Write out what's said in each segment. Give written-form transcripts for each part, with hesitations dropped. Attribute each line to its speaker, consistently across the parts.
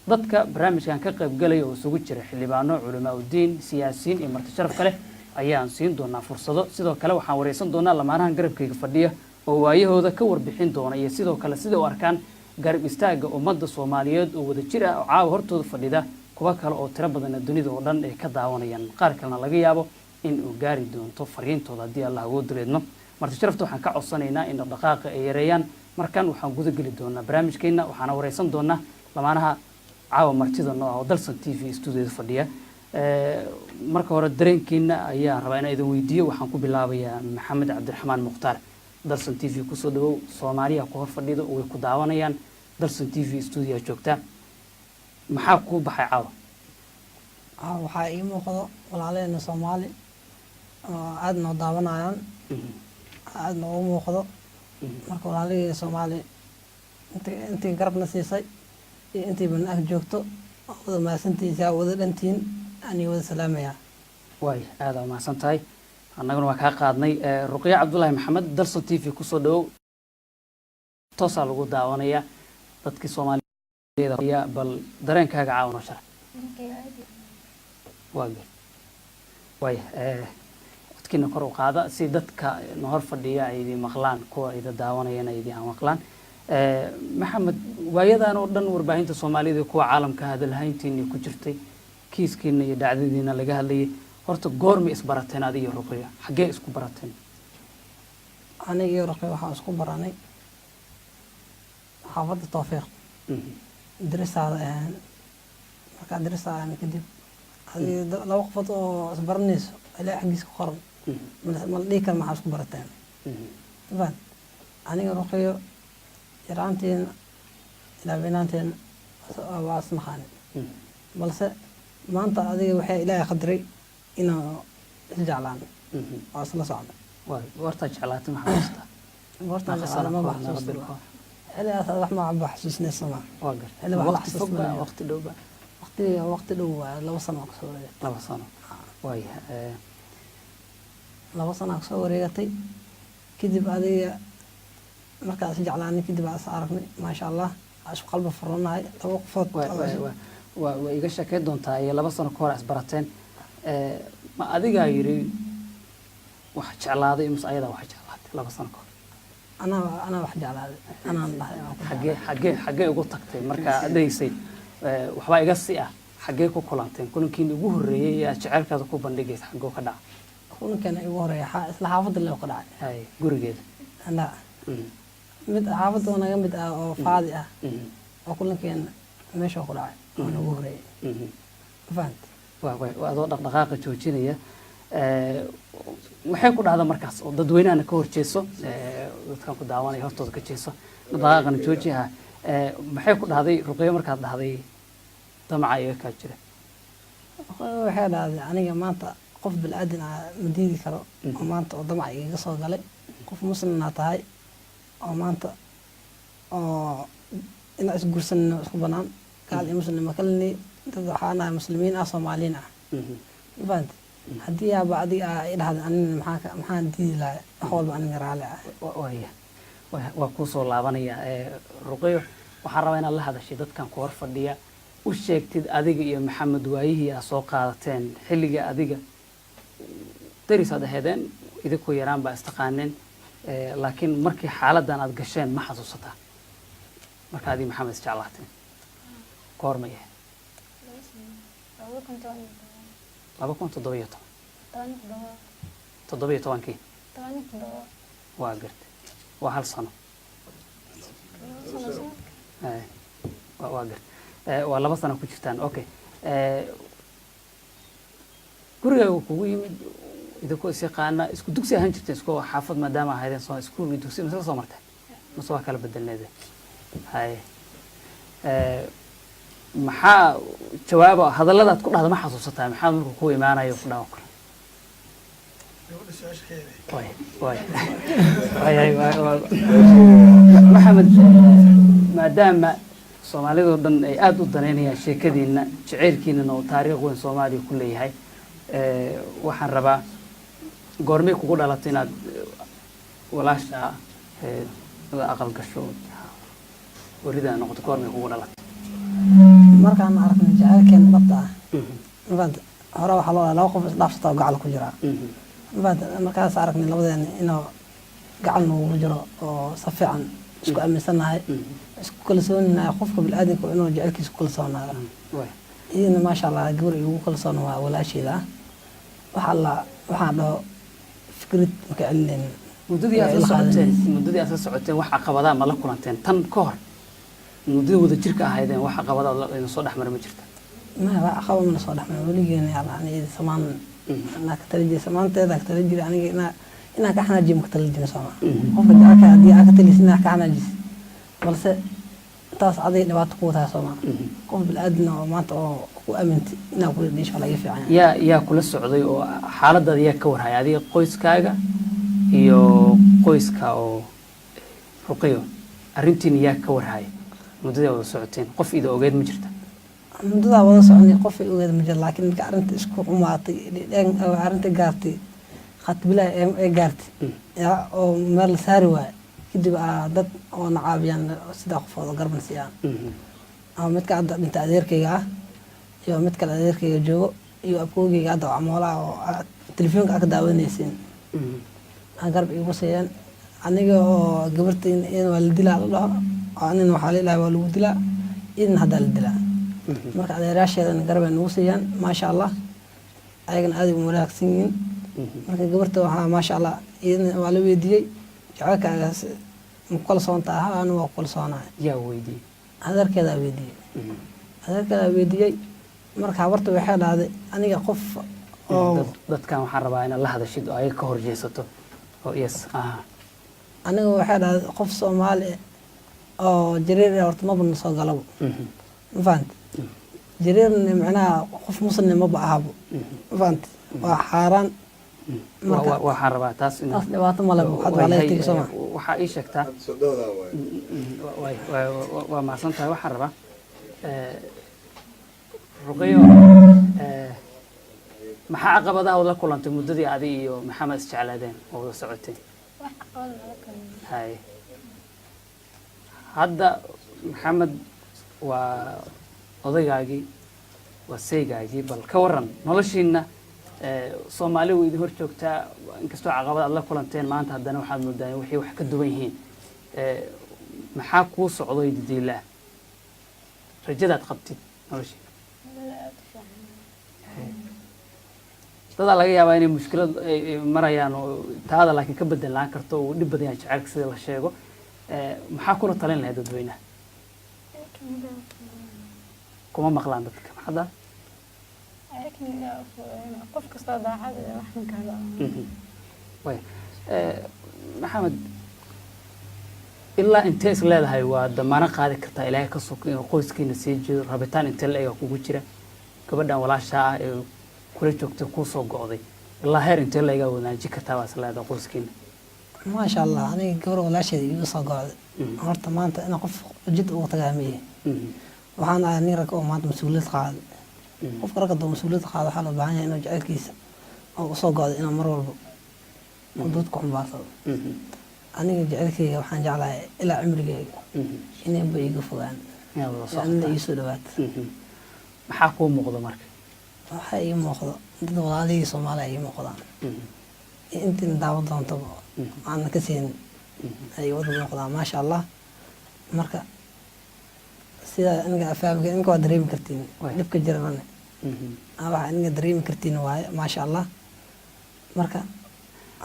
Speaker 1: Dadka barnaamijkan ka qaybgalaya oo isugu jira xildhibaano, culamaa udiin, siyaasiyiin iyo marti sharaf kale ayaan siin doonaa fursado. Sidoo kale waxaan wareysan doonaa lamaanahan garabkayga fadhiya oo waayahooda ka warbixin doona, iyo sidoo kale sida u arkaan garab istaagga ummadda Soomaaliyeed oo wada jir ah oo caawa hortooda fadhida, kuwa kale oo tiro badanna dunida oo dhan ay ka daawanayaan, qaar kalena laga yaabo in uu gaari doonto fariintooda haddii Allah awood leedno. Marti sharafta waxaan ka codsanaynaa in dhaqdhaqaaqa ay yareeyaan. Markan waxaan guda geli doonaa barnaamijkeena, waxaana wareysan doonaa lamaanaha caawa martida noo ah oo Dalsan TV stuudiyada fadhiya. Marka hore dareenkiina ayaan rabaa inaan idin weydiiyo. Waxaan ku bilaabayaa Maxamed Cabdiraxmaan Mukhtaar. Dalsan TV kusoo dhawow. Soomaaliya ku hor fadhido, way ku daawanayaan. Dalsan TV stuudiya joogtaa. Maxaa kuu baxay caawa?
Speaker 2: Waxaa ii muuqdo walaalaheena Soomaali oo aada noo daawanayaan, aada noogu muuqdo. Marka walaalahii Soomaali intii garabna siisay iyo intii bana ag joogto, wada mahadsantiisa, wada dhantiin anii wada salaamayaa.
Speaker 1: Waay, aada umahadsan tahay, annaguna waa kaa qaadnay. Ruqya Cabdullaahi Maxamed, Dalsan TV kusoo dhawow. Toosaa lagu daawanayaa dadkii Soomaaliyeed. Bal dareenkaaga caawa noo sharax. Waa gar waaya. Codkiina kor u qaada si dadka na hor fadhiya ay idin maqlaan, kuwa ida daawanayana ay idin maqlaan. Maxamed, waayadan oo dhan warbaahinta Soomaalida iyo kuwa caalamka hadalhayntiina ku jirtay, kiiskiina iyo dhacdadiina laga hadlayay. Horta goormay isbarateen adiga iyo Ruqya? Xaggee isku barateen?
Speaker 2: Aniga iyo Ruqya waxaan isku baranay xaafadda Towfiiq. Darisaada ahaan. Markaa darisaada ahaan kadib, adiga laba qofood oo isbaranayso ilaa xaggiisa ku qoran, ma la dhihi kara maxaa isku barateen. Fahant? Aniga Ruqyo yaraanteena ilaa weynaanteena waa isnaqaanin, balse maanta adiga waxay Ilaahay qadaray inaan isjeclaan oo isla socno.
Speaker 1: Waay, goortaa jeclaatay ma xasuustaa?
Speaker 2: Goortaan
Speaker 1: Meeqa
Speaker 2: jeclaada
Speaker 1: sano
Speaker 2: ma
Speaker 1: ka hor, meeqa
Speaker 2: xasuusto.
Speaker 1: bil ka hor?
Speaker 2: Xilligaas wax ma xasuusnaysa ma.
Speaker 1: Waa gartay.
Speaker 2: Xilli wax la
Speaker 1: Waqti fog ba?
Speaker 2: xasuusanayo.
Speaker 1: Waqti dhow ba?
Speaker 2: Waqtiga waqti dhow waaye, 2 sano oo kasoo wareegatay.
Speaker 1: 2 sano, waaya.
Speaker 2: 2 sano kasoo wareegatay. Kadib adiga markaan is jeclaanay kadib aan is aragnay, maasha Allah, aan isku qalbi furanahay laba qofood.
Speaker 1: Waa iga sheekeyn doontaa iyo 2 sano ka hor isbarateen. Ma adigaa yidhi wax jeclaaday mise ayadaa wax jeclaatay 2 sano ka hor?
Speaker 2: Anaa wax jeclaaday, anaan dhahay waan ku
Speaker 1: Xaggee ugu tagtay markaa dhahaysay waxbaa iga si ah? Xaggee ku kulanteen? Kulankiina ugu horreeyey ee aad jaceylkaada ku bandhigaysa xaggoo ka dhaca?
Speaker 2: Kulankeena igu horeeya isla xaafadda leo ka dhacay.
Speaker 1: Hay, gurigeeda?
Speaker 2: La, mid xaafadda oo naga mid ah oo faadi ah oo kulankeena meesha ku dhacay oo nagu horeeyay. Fahant?
Speaker 1: Waa adoo dhaqdhaqaaqa joojinaya. Waxay ku dhahda markaas oo dadweynahana ka horjeeso, dadkan ku daawanaya hortooda ka jeeso, dhaqdhaqaaqana jooji ha. Maxay ku dhahday Ruqyo markaad dhahday damaca iga kaa jira?
Speaker 2: Waxay dhahday, aniga maanta qof bilaadan ah ma diidi karo oo maanta oo damaca igaga soo galay. Qof muslimna tahay oo maanta oo inaa isguursanino isku banaan, gaal iyo muslim ma kalini. Dad waxaa nahay muslimiin ah, Soomaaliyiin ah. Ma fahanti? Haddii aaba adiga aa i dhahday, anina maxaan diidi lahay? Wax walba aniga raali ah.
Speaker 1: Waaya, waa kuu soo laabanaya. Ruqyo, waxaan rabaa inaad la hadashay dadkan ku hor fadhiya, u sheegtid adiga iyo Maxamed waayihii aad soo qaadateen, xilliga adiga daris aad ahaydeen, idinkoo yaraan baa istaqaaneen. Laakiin markii xaaladan aad gasheen, ma xasuusataa marka adiga Maxamed isjeclaateen? Goor ma yahay?
Speaker 3: 2017.
Speaker 1: 2017?
Speaker 3: 17.
Speaker 1: 17-kii?
Speaker 3: 17.
Speaker 1: Waa gartay, waa hal sano.
Speaker 3: 2 sano sanadka.
Speaker 1: Waa gartay. Waa 2 sano ku jirtaan. Okay. Gurigaaga kugu yimid idinkoo is yaqaana, isku dugsi ahaan jirteen, isku xaafad maadaama ahaydeen, soo iskuul iyo dugsi mise la soo marteen mise waa kala bedelneede? Haye. Maxaa jawaaba hadalladaad ku dhahda ma xasuusataa? Maxaa markuu ku imaanayo ku dhaho kale? Waay waay waay waay waay. Maxamed, maadaama Soomaalidoo dhan ay aada u daneynayaan sheekadiina, jaceylkiinana oo taariikh weyn Soomaaliya ku leeyahay, waxaan rabaa goormay kugu dhalatay inaad walaasha la aqal gasho, weridaa noqoto? Goormay kugu dhalatay?
Speaker 2: Markaan aragnay jacaylkeena dhabta ah, ma fahamtay, hore waxaa loo dhahay laba qof isdhaafsata oo gacal ku jiraa, ma fahamtay. Markaas aragnay labadeena inuu gacal noogu jiro oo si fiican isku aaminsannahay, isku kalsooninahay. Qofka biniaadamka waa inuu jecelkiisa ku kalsoonaado. Iyadana, maasha Allah, gabar igu kalsoon waa walaasheeda ah. Wax alla waxaan dhaho fikrad maka celinaynin.
Speaker 1: Muddadii aad
Speaker 2: Waa
Speaker 1: la
Speaker 2: ila
Speaker 1: socoteen,
Speaker 2: qaadanaysa.
Speaker 1: muddadii aad la socoteen, wax caqabadaa ma la kulanteen tan ka hor? Muddadii wada jirka ahaydeen, wax caqabadaa idin soo dhexmara ma jirta?
Speaker 2: Ma wax caqaba mana soo dhexmay weligeena. Yalla, aniga samaan anaa ka tali jiray, samaanteeda ka tali jiray. Aniga inaan ka xanaajiyo ma ka tali jirin sooma. Qofka jecelka haddii aa ka talisid inaa ka xanaajisid, balse taas adiga dhibaato kugu tahay sooma. Qof bilaadan oo maanta oo ku aamintay inaa kula dhiisho waa laga fiican yahay.
Speaker 1: Yaa kula socday oo xaaladaada yaa ka warhaya, adiga qoyskaaga iyo qoyska oo Ruqiyo? Arrintiina yaa ka warhaya muddadii wada socoteen? Qof ida ogeed ma jirta?
Speaker 2: Muddadaa wada soconay qof ay ogeed ma jiro, laakiin marka arrinta isku xumaatay oo arrinta gaartay khatbilaha ee gaartay yaa oo meel la saari waayo, kadib aa dad oo na caawiyaan, sidaa qofood oo garban siiyaan, ama midka hadda dhinta adeerkayga ah iyo mid kale adeerkayga joogo iyo abkoogayga hadda oo camoolaha oo aad telefoonka aad ka daawanaysiin aa garab iigu siiyeen. Aniga oo gabarta in waa la dilaa la dhaho oo anina waxaa la ilahay waa lagu dilaa, idin haddaa la dilaa. Marka adeerayaasheedana garab ay nagu siiyaan, maasha Allah, ayagana aad ay u wanaagsan yihiin. Marka gabarta waxaa, maasha Allah, iyadana waa la weydiiyey: "Jacaylkaaga ma ku kalsoon tahay?" "Ha, anigu waa ku kalsoonahay."
Speaker 1: Yaa weydiiyey?
Speaker 2: Adeerkeedaa weydiiyey, adeerkeedaa weydiiyey. Marka habarta waxay dhahday aniga qof oo
Speaker 1: Dadkan waxaan rabaa inaad la hadashid oo ayaga ka horjeesato oo yes aha.
Speaker 2: Aniga waxay dhahday qof Soomaali ah oo Jareer ah horta maba na soo galabo, ma fahanta. Jareerna macnaha qof muslim maba ahabo, ma fahanta, waa xaaraan. Marka
Speaker 1: Waxaan rabaa taas in
Speaker 2: taas dhibaato male, hadda waa laga tegi sooma.
Speaker 1: Waxaa ii sheegtaa
Speaker 4: Sodoodaa waay.
Speaker 1: Waa mahadsan tahay. Waxaan rabaa, Ruqayo, maxaa caqabadaha la kulantay muddadii adi iyo Maxamed isjeclaadeen oo wada socoteen?
Speaker 3: Wax caqabad nala kulmin.
Speaker 1: Hay, hadda Maxamed waa odaygaagii, waa saygaagii. Bal ka waran noloshiina? Soomaali way idin hor joogtaa. Inkastoo caqabad aad la kulanteen maanta, haddana waxaad moodaa in waxay wax ka duwan yihiin. Maxaa kuu socday didiilaa, rajadaad qabtid noloshiina?
Speaker 3: Nolol aad u fiican.
Speaker 1: Dadaa laga yaabaa inay mushkilad ay marayaan oo taada laakiin ka bedelaan karto. Uu dhib badan yahay jacaylka sida la sheego. Maxaa kula talin lahayd dadweynaha? Kuma maqlaan dadka, maxaa?
Speaker 3: Qof kastoo daacad wax mankaaga.
Speaker 1: Way, Maxamed, ilaa intee is leedahay waa damaano qaadi kartaa Ilaahay ka soko inuu qoyskiina sii jeedo? Rabitaan intee la ega kugu jira gabadhan walaashaa ah ee kula joogtay, kuu soo go'day? Ilaa heer intee la egaa wanaajin kartaa baa is leedahay qoyskiina?
Speaker 2: Maasha Allah, aniga gabar walaasheeda iigu soo go'day horta maanta in qof jid ugu tagaa ma ihi. Waxaan ahay nin rag oo maanta mas-uuliyad qaaday. Qofka ragga doo mas-uuliyad qaada waxaa loo baahan yahay inuu jacaylkiisa oo usoo go'day inuu mar walba uu dood ku xambaarsado. Aniga jacaylkayga waxaan jeclahay ilaa cimrigayga inayba iiga fogaan
Speaker 1: Inaad wada
Speaker 2: ee anina
Speaker 1: socotaan.
Speaker 2: Iisoo dhawaato.
Speaker 1: Maxaa kuu muuqda marka?
Speaker 2: Waxaa ii muuqdo dad walaalihii Soomaaliya ay ii muuqdaan iyo intiin daawo doontaba aanan ka siin ay wada muuqdaan, maasha Allah. Marka sidaa aniga fahamka idinka waa dareemi kartiin dhibka jirana waxa aniga dareemi kartiin waaye, maasha Allah. Marka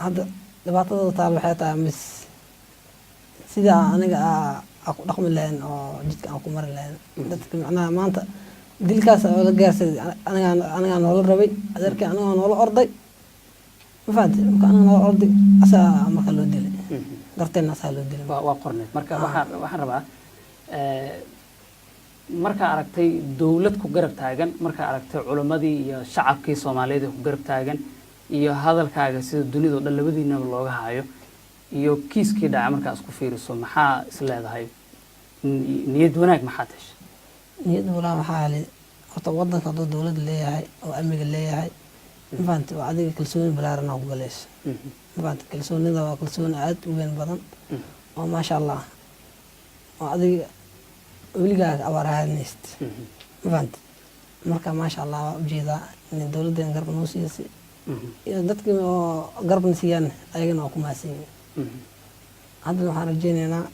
Speaker 2: hadda dhibaatada taal waxay tahay mis sidaa aniga aa ku dhaqmi lahayn oo jidka aan ku mari lahayn dadka. Macnaha maanta dilkaas oo la gaarsaday anigaa noola rabay, adeerkii anigaa noola orday, ma fahanti. Marka aniga noola orday asaa marka loo dilay darteedna asaa loo dilay.
Speaker 1: Waa qorneed. Marka waxaan rabaa, markaa aragtay dowlad ku garab taagan, markaa aragtay culimmadii iyo shacabkii Soomaaliyeed ee ku garab taagan, iyo hadalkaaga sida dunida oo dhan labadiinaba looga hayo, iyo kiiskii dhacay markaa isku fiiriso, maxaa is leedahay? Niyad wanaag maxaad heshay?
Speaker 2: Niyad walaa waxaa helay horta wadanka hadduu dowlad leeyahay oo amniga leeyahay, ma fahanti, waa adiga kalsooni balaaran oo ku galayso, ma fahanti. Kalsoonida waa kalsooni aad u weyn badan oo, maasha Allah, oo adiga weligaaga abaar ahaanaysid. Ma fahamtid? Marka maasha Allah, waa ujeedaa in dowladdeena garab noo siisay iyo dadkii oo garabna siiyaan, ayagana waa ku mahadsan yihiin. Haddana waxaan rajeynaynaa,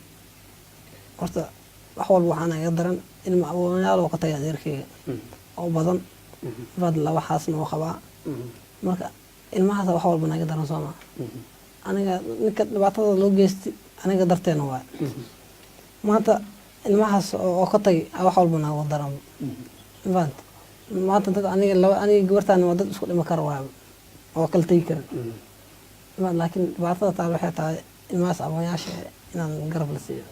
Speaker 2: horta wax walba waxaa naga daran ilma awoonayaal oo ka tagay adeerkeyga oo badan. Fadla waxaasna oo qabaa. Marka ilmahaas wax walba naga daran, soo maa? Aniga ninka dhibaatada loo geystay aniga darteena waay. Maanta ilmahaas oo ka tagay wax walba naga daran, mafahant? Maanta dad aniga laba, aniga gabartaan waa dad isku dhima kara waay oo kala tegi karin. Laakiin dhibaatada taal waxay tahay ilmahaas agoonyaasha inaan garab la siiyo.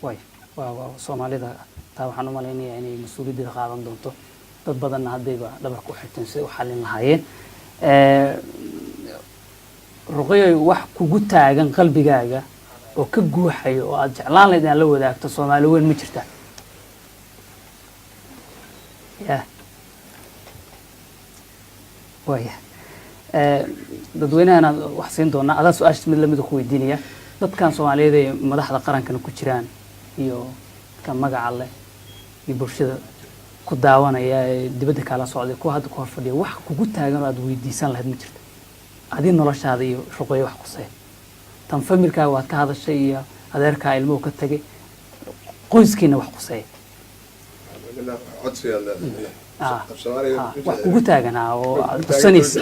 Speaker 1: Way waa Soomaalida taa waxaan u malaynayaa inay mas-uuliyaddeeda qaadan doonto, dad badanna haddayba dhabarka u xirteen siday u xallin lahaayeen. Ruqayoy, wax kugu taagan qalbigaaga oo ka guuxayo oo aada jeclaan lahayd inaad la wadaagto Soomaali weyn ma jirta? Ya waya, dadweynahan aad wax siin doonaa, adaa su-aasha mid lamida ku weydiinaya. Dadkan Soomaaliyeed ee madaxda qarankana ku jiraan iyo dadka magaca leh iyo bulshada ku daawanaya ee dibadda kaala socday, kuwa hadda ku hor fadhiya, wax kugu taagan oo aad weydiisan lahayd ma jirta, adi noloshaada iyo Ruqeyo wax qusee? Tan familkaaga waad ka hadashay iyo adeerkaa ilmuhu ka tegay, qoyskiina wax quseeya. Wax kugu taaganaa oo aad codsanaysa?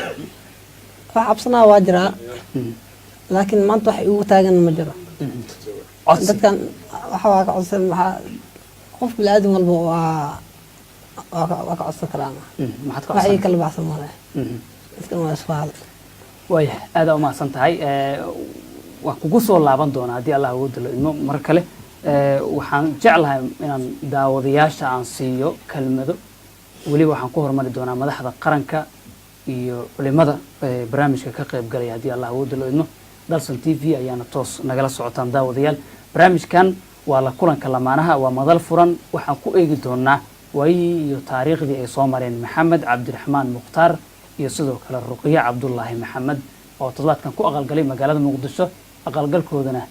Speaker 2: Wax cabsanaa waa jiraa, laakiin maanta wax igu taagan ma jiro.
Speaker 1: Codsi.
Speaker 2: Dadkan waxa waa ka codsan, waxaa qof bini-aadam walba waa ka codsan karaa.
Speaker 1: Maxaad ka
Speaker 2: wax ii
Speaker 1: codsan?
Speaker 2: Kala baxsan male, dadkan waa isku hal.
Speaker 1: Waaya, aada umahadsan tahay. Waan kugu soo laaban doonaa haddii Allah awoodda la idmo mar kale. Waxaan jeclahay inaan daawadayaasha aan siiyo kelmado. Weliba waxaan ku hormari doonaa madaxda qaranka iyo culimada barnaamijka ka qayb galaya haddii Allah awoodda la idmo. Dalsan TV ayaana toos nagala socotaan, daawadayaal. Barnaamijkan waa la kulanka lamaanaha, waa madal furan. Waxaan ku eegi doonaa waayihii iyo taariikhdii ay soo mareen Maxamed Cabdiraxmaan Mukhtaar iyo sidoo kale Ruqiye Cabdulaahi Maxamed oo toddobaadkan ku aqalgalay magaalada Muqdisho, aqalgalkoodana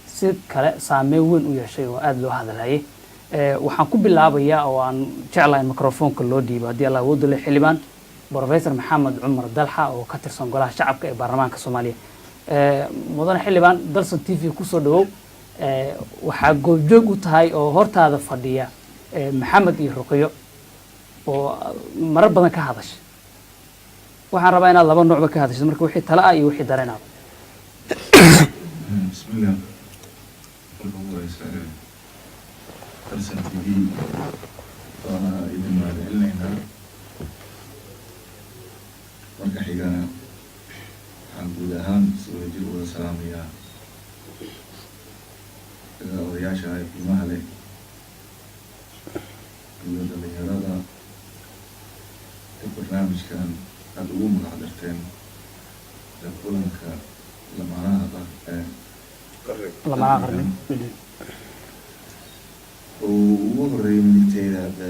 Speaker 1: si kale saameyn weyn u yeeshay oo aada loo hadalhayay. Waxaan ku bilaabayaa oo aan jeclahay microfoonka loo dhiibo haddii Allah awoodda le xildhibaan Professor Maxamed Cumar Dalxa oo ka tirsan Golaha Shacabka ee Baarlamaanka Soomaaliya. Mudane xildhibaan, Dalsan TV kusoo dhawow. Waxaa goobjoog u tahay oo hortaada fadhiya Maxamed iyo Ruqiyo oo marar badan ka hadashay. Waxaan rabaa inaad laba noocba ka hadashid, marka wixii tala ah iyo wixii dareenaaba.
Speaker 4: Bismillah. Marka ugu horeysa, Dalsan TV waana idin mahadcelinaynaa. Marka xigana waxaan guud ahaan si wadajir wada salaamayaa odayaasha qiimaha leh iyo dhalinyarada ee barnaamijkan aada ugu magac darteen la kulanka lamaanaha ee
Speaker 1: lamaanaha qarni.
Speaker 4: Uu ugu horeeyay midigteyda hadda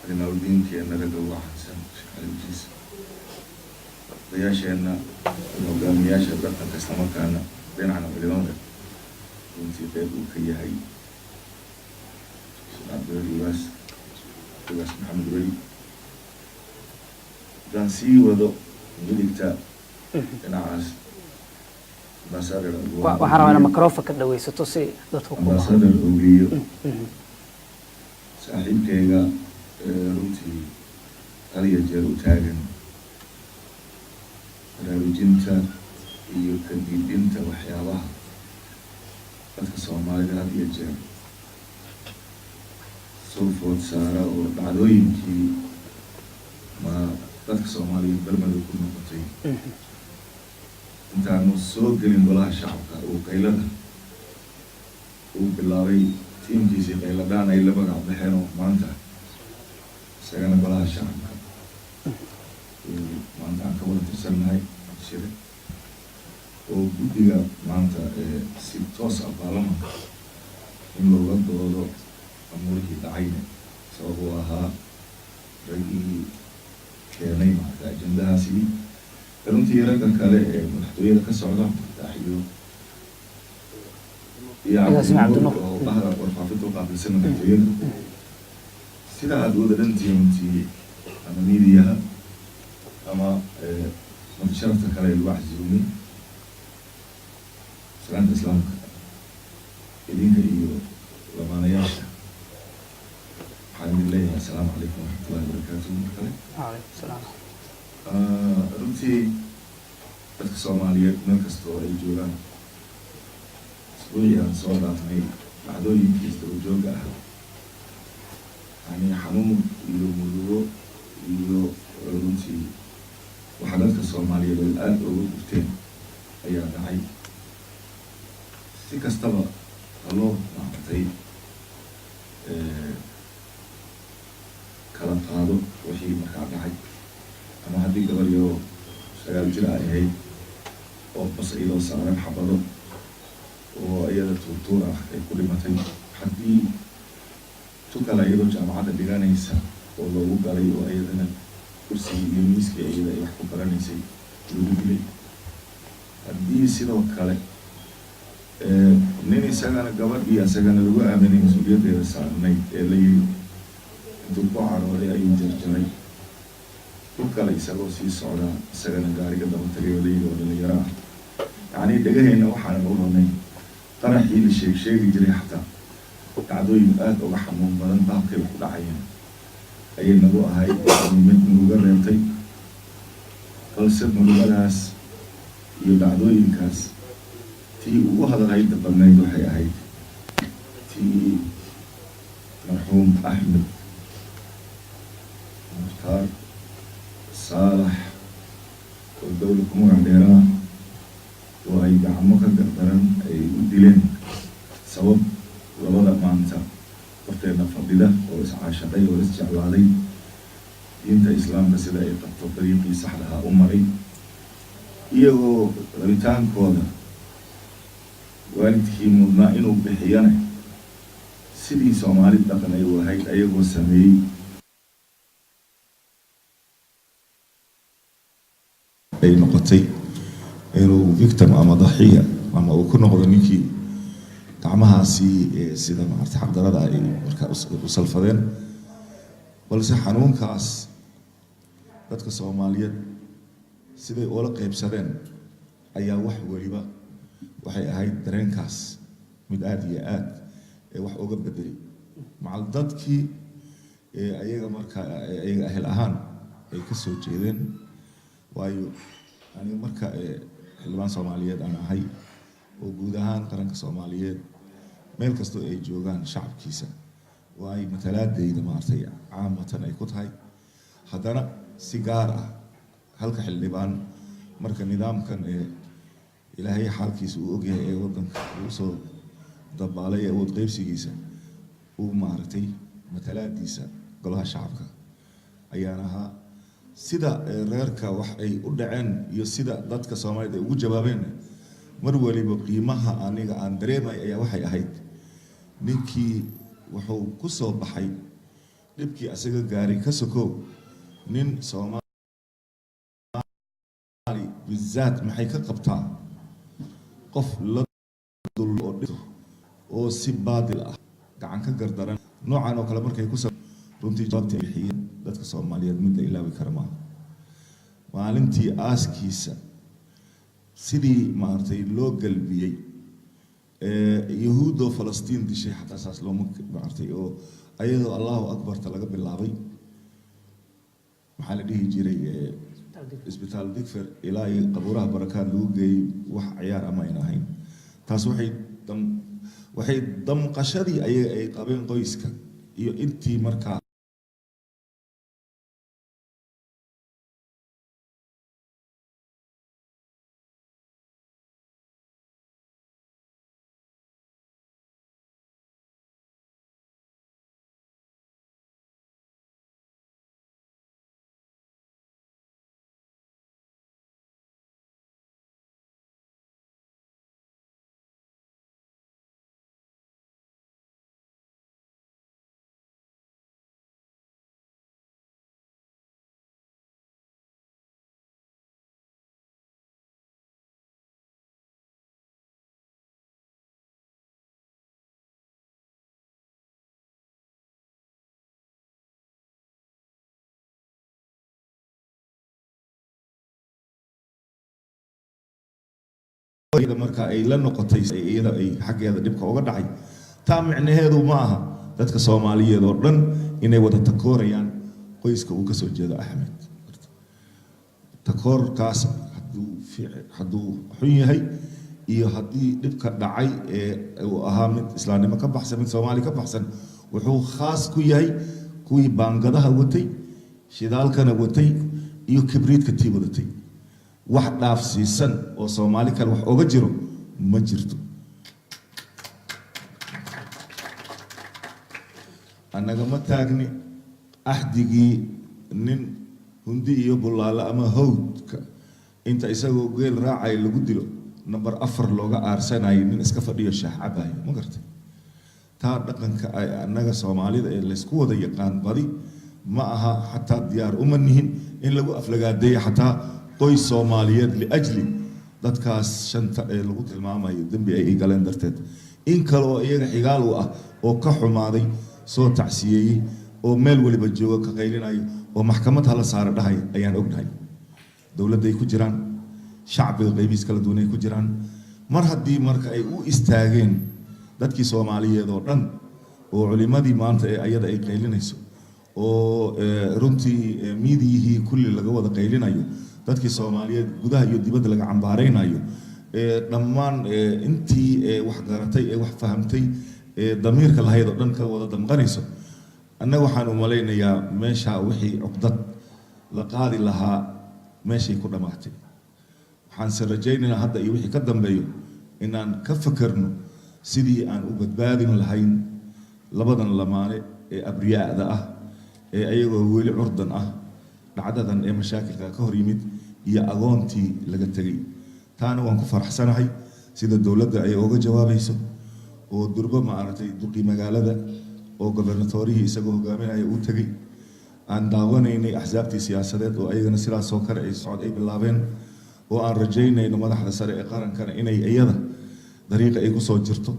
Speaker 4: culimaadudiinkeena ragga ugu caansan, Sheekh Cali Wajiis, odayaasheenna, hogaamiyaasha dhaqanka, islamarkaana dhinacna culimada runtii qeyb uu ka yahay, Sheekh Cabdiweli Ugaas, Ugaas Maxamed Weli. Haddaan sii wado midigta dhinacaas, ambassador
Speaker 1: Waxaan rabaa inaad microphone ka dhaweysato si dadku ku
Speaker 4: Ambassador Ogliyo, saaxiibkayga runtii had iyo jeer u taagan baraarujinta iyo ka diidinta waxyaabaha dadka Soomaalida had iyo jeer soo food saara oo dhacdooyinkii ma dadka Soomaaliyeed balmadow ku noqotay intaanu soo gelin Golaha Shacabka uu qaylada uu bilaabay, tiimkiisii qayladhaan ay la magac baxeen oo maanta isagana Golaha Shacabka uu maanta aan ka wada tirsannahay, Cabdishire, oo guddiga maanta si toos ah baarlamanka in looga doodo amuurihii dhacayna sabab uu ahaa raggii keenay maarata ajendahaasi. Runtii ragga kale ee madaxtooyada ka socda, Madaxiyo iyo
Speaker 1: Agaasime
Speaker 4: Cabdinuur
Speaker 1: Cabdinuur.
Speaker 4: oo bahda warfaafinta u qaabilsan madaxtooyada. Sida aada wada dhantihiin runtii, ama miidiyaha ama martisharafta kale ee lagu casuumay, salaanta islaamka idinka iyo lamaanayaasha waxaan idin leeyahay assalaamu calaykum waraxmatullahi wabarakaatuh mar kale.
Speaker 1: Calaykum salaam.
Speaker 4: Runtii dadka Soomaaliyeed meel kasta oo ay joogaan, isbuucii aan soo dhaafnay dhacdooyinkii isdaba joogga ah, yani xanuun iyo murugo iyo runtii waxaa dadka Soomaaliyeed ay aada uga gubteen ayaa dhacay. Si kastaba ha loo maaragtay kala qaado wixii markaa dhacay, ama haddii gabar yaroo 9 jir ay ahayd oo bas iyadoo saaran xabado oo iyada tuurtuur ah ay ku dhimatay, haddii tukala iyadoo jaamacadda dhiganaysa oo loogu galay oo iyadana kursigii iyo miiskii iyada ay wax ku baranaysay lagu dilay, haddii sidoo kale nin isagana gabadhii isagana lagu aaminay mas-uuliyaddeeda saarnayd ee la yiri intuu ku carooday ayuu jarjaray, ku kale isagoo sii socdaa isagana gaariga daba tagay oo la yiri oo dhalinyaro ah. Yacni dhegaheenna waxaanan u ronayn qaraxii la sheeg sheegi jiray, xataa dhacdooyin aada uga xanuun badan qaabkay wax u dhacayeen ayay nagu ahayd mid murugo reebtay. Balse murugadaas iyo dhacdooyinkaas tii ugu hadalhayda badnayd waxay ahayd tii marxuum Axmed Mukhtaar Saalax oo dowla ku magac dheeraa, oo ay gacmo ka gardaran ay u dileen sabab labada maanta horteedna fadhida oo iscaashaqay oo isjeclaaday, diinta islaamka sida ay qabto dariiqii saxdaha u maray, iyagoo rabitaankooda waalidkii mudnaa inuu bixiyana sidii Soomaali dhaqan ay u ahayd ayagoo sameeyey ay noqotay inuu victim ama daxiya ama uu ku noqdo ninkii gacmahaasi sida maarata xaqdarada ay markaa u salfadeen. Balse xanuunkaas dadka Soomaaliyeed siday ula qaybsadeen ayaa wax weliba waxay ahayd dareenkaas mid aada iyo aad ee wax uga bedelay macal dadkii ayaga markaa ayaga ahel ahaan ay ka soo jeedeen. Waayo aniga marka xildhibaan Soomaaliyeed aan ahay oo guud ahaan qaranka Soomaaliyeed meel kastoo ay joogaan shacabkiisa oo ay matalaadeyda maaragtay caamatan ay ku tahay, haddana si gaar ah halka xildhibaan marka nidaamkan ee Ilaahay xaalkiisa uu ogyahay ee waddanka uu soo dabaalay ee awood qaybsigiisa uu maaragtay matalaadiisa golaha shacabka ayaan ahaa. Sida reerka wax ay u dhaceen iyo sida dadka Soomaaliyeed ay ugu jawaabeen mar waliba qiimaha aniga aan dareemay ayaa waxay ahayd ninkii wuxuu ku soo baxay dhibkii asaga gaaray ka sokow, nin Soomaali bizaat maxay ka qabtaa qof la dul oo dhito oo si baadil ah gacan ka gardaran noocan oo kale markay ku runtii jawaabta ay bixiyeen dadka Soomaaliyeed mid la ilaawi kara maaha. Maalintii aaskiisa sidii maaragtay loo galbiyey, yahuudoo Falastiin dishay xataa saas looma maaragtay, oo ayadoo Allahu Akbarta laga bilaabay, maxaa la dhihi jiray, isbitaal Digfer ilaa iyo qabuuraha Barakaad lagu geeyey, wax ciyaar ama ayna ahayn. Taas waxay damqashadii ayaga ay qabeen qoyska iyo intii markaa Iyada marka ay la noqotay iyada ay xaggeeda dhibka uga dhacay, taa micnaheedu ma aha dadka Soomaaliyeed oo dhan inay wada takoorayaan qoyska uu kasoo jeedo Axmed. Takoorkaas hadduu xun yahay iyo haddii dhibka dhacay ee uu ahaa mid islaamnimo ka baxsan, mid Soomaali ka baxsan, wuxuu khaas ku yahay kuwii baangadaha watay, shidaalkana watay iyo kibriidka tii wadatay. Wax dhaafsiisan oo Soomaali kale wax oga jiro ma jirto. Annaga ma taagni axdigii nin Hundi iyo Bulaale ama Hawdka inta isagoo geel raacay lagu dilo, number 4 looga aarsanayay nin iska fadhiyo shaah cabayo, ma gartay? Taa dhaqanka ay annaga Soomaalida ee laysku wada yaqaan badi ma aha. Xataa diyaar uma nihin in lagu aflagaadeeyo xataa qoys Soomaaliyeed liajli dadkaas shanta ee lagu tilmaamayo dembi ay galeen darteed. In kale oo iyaga xigaal u ah oo ka xumaaday, soo tacsiyeeyey, oo meel waliba jooga ka qaylinayo oo maxkamad hala saara dhahaya ayaan ognahay. Dowladday ku jiraan, shacbiga qaybihiis kala duwan ay ku jiraan. Mar haddii marka ay u istaageen dadkii Soomaaliyeed oo dhan, oo culimadii maanta ee ayada ay qaylinayso, oo runtii miidiyihii kulli laga wada qaylinayo, dadkii Soomaaliyeed gudaha iyo dibadda laga cambaaraynayo, dhammaan intii wax garatay ee wax fahamtay ee damiirka lahayd oo dhan ka wada damqanayso, annaga waxaan u malaynayaa meesha wixii cuqdad la qaadi lahaa meeshay ku dhammaatay. Waxaanse rajaynaynaa hadda iyo wixii ka dambeeyo inaan ka fakerno sidii aan u badbaadin lahayn labadan lamaane ee abriyaa'da ah ee ayagoo weli curdan ah dhacdadan ee mashaakilka ka hor yimid iyo agoontii laga tegay. Taana waan ku faraxsanahay sida dowladda ay uga jawaabayso, oo durbo maaragtay duqii magaalada oo gobernatorihii isagoo hogaaminaya uu tegey. Aan daawanaynay axsaabtii siyaasadeed oo ayagana sidaasoo kale ay socod ay bilaabeen, oo aan rajaynayno madaxda sare ee qarankana inay iyada dariiqa ay kusoo jirto,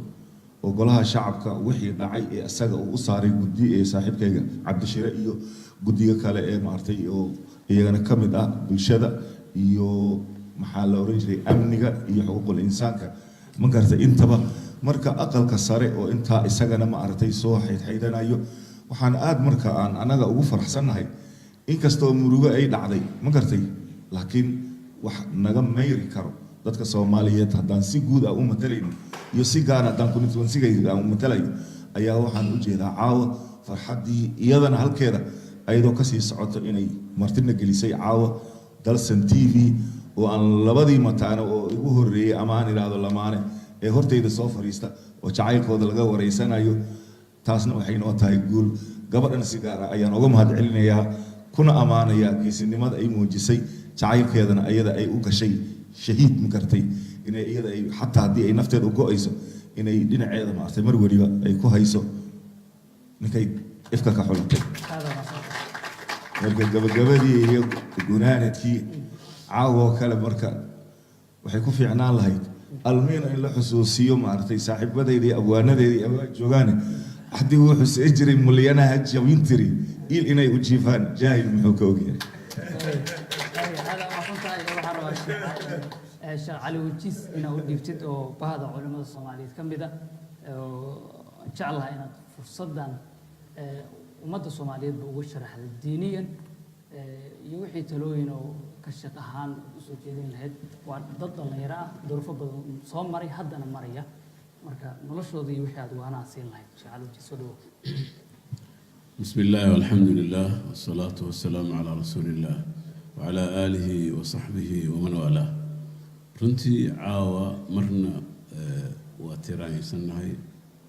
Speaker 4: oo golaha shacabka wixii dhacay ee isaga uu u saaray guddi ee saaxiibkayga Cabdishire iyo guddiga kale ee maaragtay oo iyagana ka mid ah bulshada iyo maxaa la oran jiray amniga iyo xuquuqul insaanka, ma garatay? Intaba marka aqalka sare oo intaa isagana ma aragtay soo xaydxaydanayo. Waxaan aad marka aan anaga ugu faraxsannahay, inkastoo murugo ay dhacday, ma gartay, laakiin wax naga mayri karo dadka Soomaaliyeed haddaan si guud ah u matalayno iyo si gaar haddaan constituency-gayga aan u matalayo, ayaa waxaan u jeedaa caawa farxaddii iyadana halkeeda ayadoo kasii socoto inay martina gelisay caawa Dalsan TV, oo aan labadii mataano oo igu horreeyey ama aan idhaahdo lamaane ee hortayda soo fadhiista oo jacaylkooda laga wareysanayo. Taasna waxay noo tahay guul. Gabadhan si gaar ah ayaan uga mahad celinayaa kuna ammaanayaa geesinimada ay muujisay, jacaylkeedana ayada ay u gashay shahiid, ma gartay? Inay iyada ay xataa haddii ay nafteeda u go'ayso inay dhinaceeda maartay mar weliba ay ku hayso ninkay ifka ka xulatay. Marka gabagabadii iyo gunaanadkii caawoo kale marka waxay ku fiicnaan lahayd almiina in la xusuusiyo maaragtay saaxiibadayda iyo abwaanadeyda iyo abwaan joogaane haddii uu xuseen jiray mulyanaha jabintiri il inay u jiifaan jaahil muxuu ka ogyahay.
Speaker 1: Hada waa runtahay. Waxaan rabaa Sheekh Cali Wajiis inaad u dhiibtid, oo bahda culimada Soomaaliyeed ka mid ah, oo jeclahay inaad fursaddan ummadda Soomaaliyeedba uga sharaxda diiniyan iyo wixii talooyin oo ka shaq ahaan usoo jeedin lahayd. Waa dad dhallinyaro ah, duruufo badan soo maray, haddana maraya, marka noloshooda iyo wixii aad waanaha siin lahayd. Sheekh Cali Wajiis, soo dhawow.
Speaker 5: بسم الله والحمد لله والصلاة والسلام على رسول الله وعلى آله وصحبه ومن والاه. Runtii caawa marna waa tiraanyaysannahay,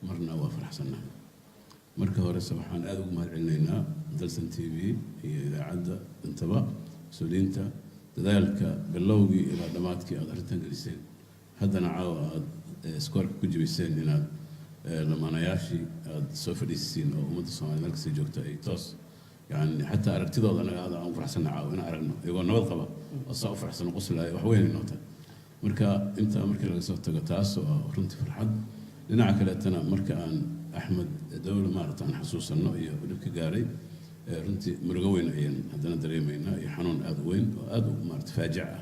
Speaker 5: marna waa faraxsannahay. Marka horese waxaan aada ugu mahad celinaynaa Dalsan TV iyo idaacadda intaba, mas-uuliyiinta, dadaalka bilowgii ilaa dhammaadkii aada arrintan geliseen, haddana caawa aada iskoorka ku jebiseen inaad lamaanayaashii aada soo fadhiisiin oo ummadda Soomaaliyed meel kasta joogta ay toos yani xataa aragtidooda. Anaga aad aan u faraxsanna caawa inaan aragno iyagoo nabad qaba oo saa u faraxsan oo qoslaaya, wax weyn ay noqota. Marka intaa markii laga soo tago, taas oo ah runtii farxad. Dhinaca kaleetana marka aan Axmed Dowle maarata aan xasuusanno iyo dhibka gaaray, runtii murugo weyn ayaan haddana dareemaynaa iyo xanuun aada u weyn oo aada u maarata faajic ah.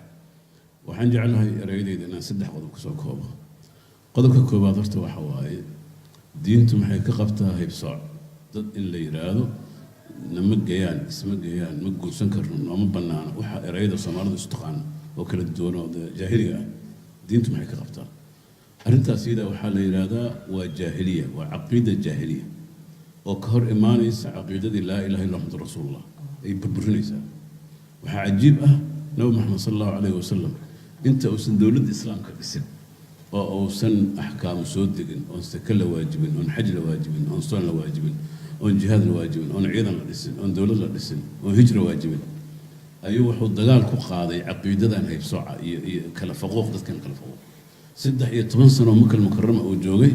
Speaker 5: Waxaan jeclahay ereyadeyda inaan saddex qodob kusoo koobo. Qodobka koowaad horta waxa waaye, diintu maxay ka qabtaa haybsooc? Dad in la yidhaahdo nama geyaan, isma geyaan, ma guursan karno, nooma banaana, waxa ereyada Soomaalidu isu taqaano oo kala duwan oo dee jaahiliga ah, diintu maxay ka qabtaa arrintaas? Iyada waxaa la yidhaahdaa waa jaahiliya, waa caqiida jaahiliya oo ka hor imaanaysa caqiidadii laa ilaha illa Muxamad rasuulullah ay burburinaysaa. Waxaa cajiib ah, Nabi Maxamed sala Allahu calayhi wasalam inta uusan dowladda Islaamka dhisin oo uusan axkaamu soo degin, oon sake la waajibin, oon xaj la waajibin, oon soon la waajibin, oon jihaad la waajibin, oon ciidan la dhisin, oon dowlad la dhisin, oon hijra waajibin, ayuu wuxuu dagaal ku qaaday caqiidadan haybsooca iyo kala faquuq, dadkan kala faquuq. 13 sano Makal Mukarama uu joogay,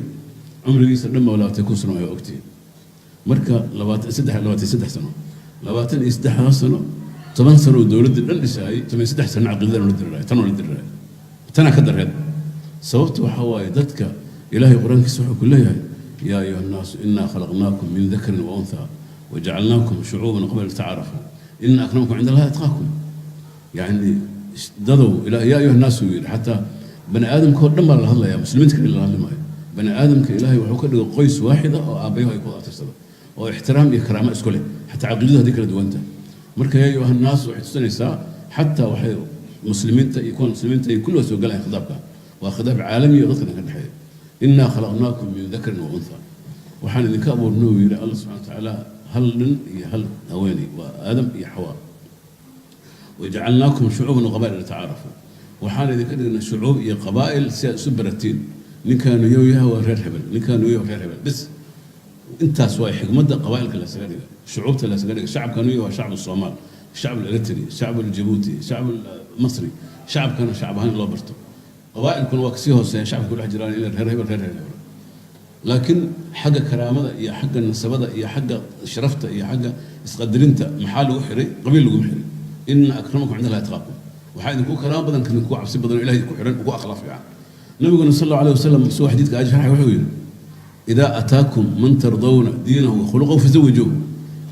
Speaker 5: cumrigiisa dhan baa 21 sano ayaa ogtihiin. Marka 23, 23 sano, 23-daas sano, 10 sano oo dowladda dhan dhisaayay, 13 sano caqiidadan la diriraay, tanoo la diriraay, tanaa ka dareed. Sababta waxaa waaye, dadka Ilaahay Qur-aankiisa wuxuu ku leeyahay: yaa ayuha nnaasu innaa khalaqnaakum min dakarin wa unthaa wajacalnaakum shucuuban qabila litacaarafuu ina akramakum cinda Allahi atqaakum. Yani dadow, yaa ayuha nnaas uu yidhi, xataa bani aadamka oo dhan baa lala hadlayaa, muslimiinta kale lala hadli maayo. Bani aadamka Ilaahay wuxuu ka dhigay qoys waaxida oo aabbayahu ay ku wada abtirsada oo ixtiraam iyo karaamo isku leh, xataa caqiidadu haddii kala duwan tahay. Marka yaa ayuha nnaas waxay tusinaysaa xataa waxay muslimiinta iyo kuwa muslimiinta iyo kulli waa soo galayaan. Khitaabka waa khitaab caalami oo dadka dhan ka dhexeeya. Innaa khalaqnaakum min dakarin wa untha, waxaan idinka abuurnay, uu yidhi Alla subxana wa tacaala, hal nin iyo hal haweeney, waa Aadam iyo Xawaa. Wajacalnaakum shucuuban waqabaa'ila litacaarafuu, waxaan idinka dhignay shucuub iyo qabaa'il si aad isu baratiin. Ninkaanu yow yaha waa reer hebel, ninkaanu yow reer hebel, bis. Intaas waa xikmadda qabaa'ilka laysaga dhiga, shucuubta laysaga dhiga. Shacabkanu yahay waa shacbu Soomaal, shacbu Eritri, shacbu Jabuuti, shacbu Masri. Shacabkana shacab ahaan in loo barto, qabaa'ilkuna waa kasii hooseeya shacabka ku dhex jiraan, in reer hebel, reer hebel. Laakiin xagga karaamada iyo xagga nasabada iyo xagga sharafta iyo xagga isqadarinta maxaa lagu xiray? Qabiil laguma xiray. Ina akramakum cinda Allahi atqaakum, waxaa idinku karaamo badan kan idinku cabsi badan oo Ilahay ku xiran, ugu akhlaaq fiican. Nabiguna sal Allahu alayh wasalam isagoo xadiidka aji sharxay wuxuu yidhi: idaa ataakum man tardawna diinahu wa khuluqahu fazawijuuhu.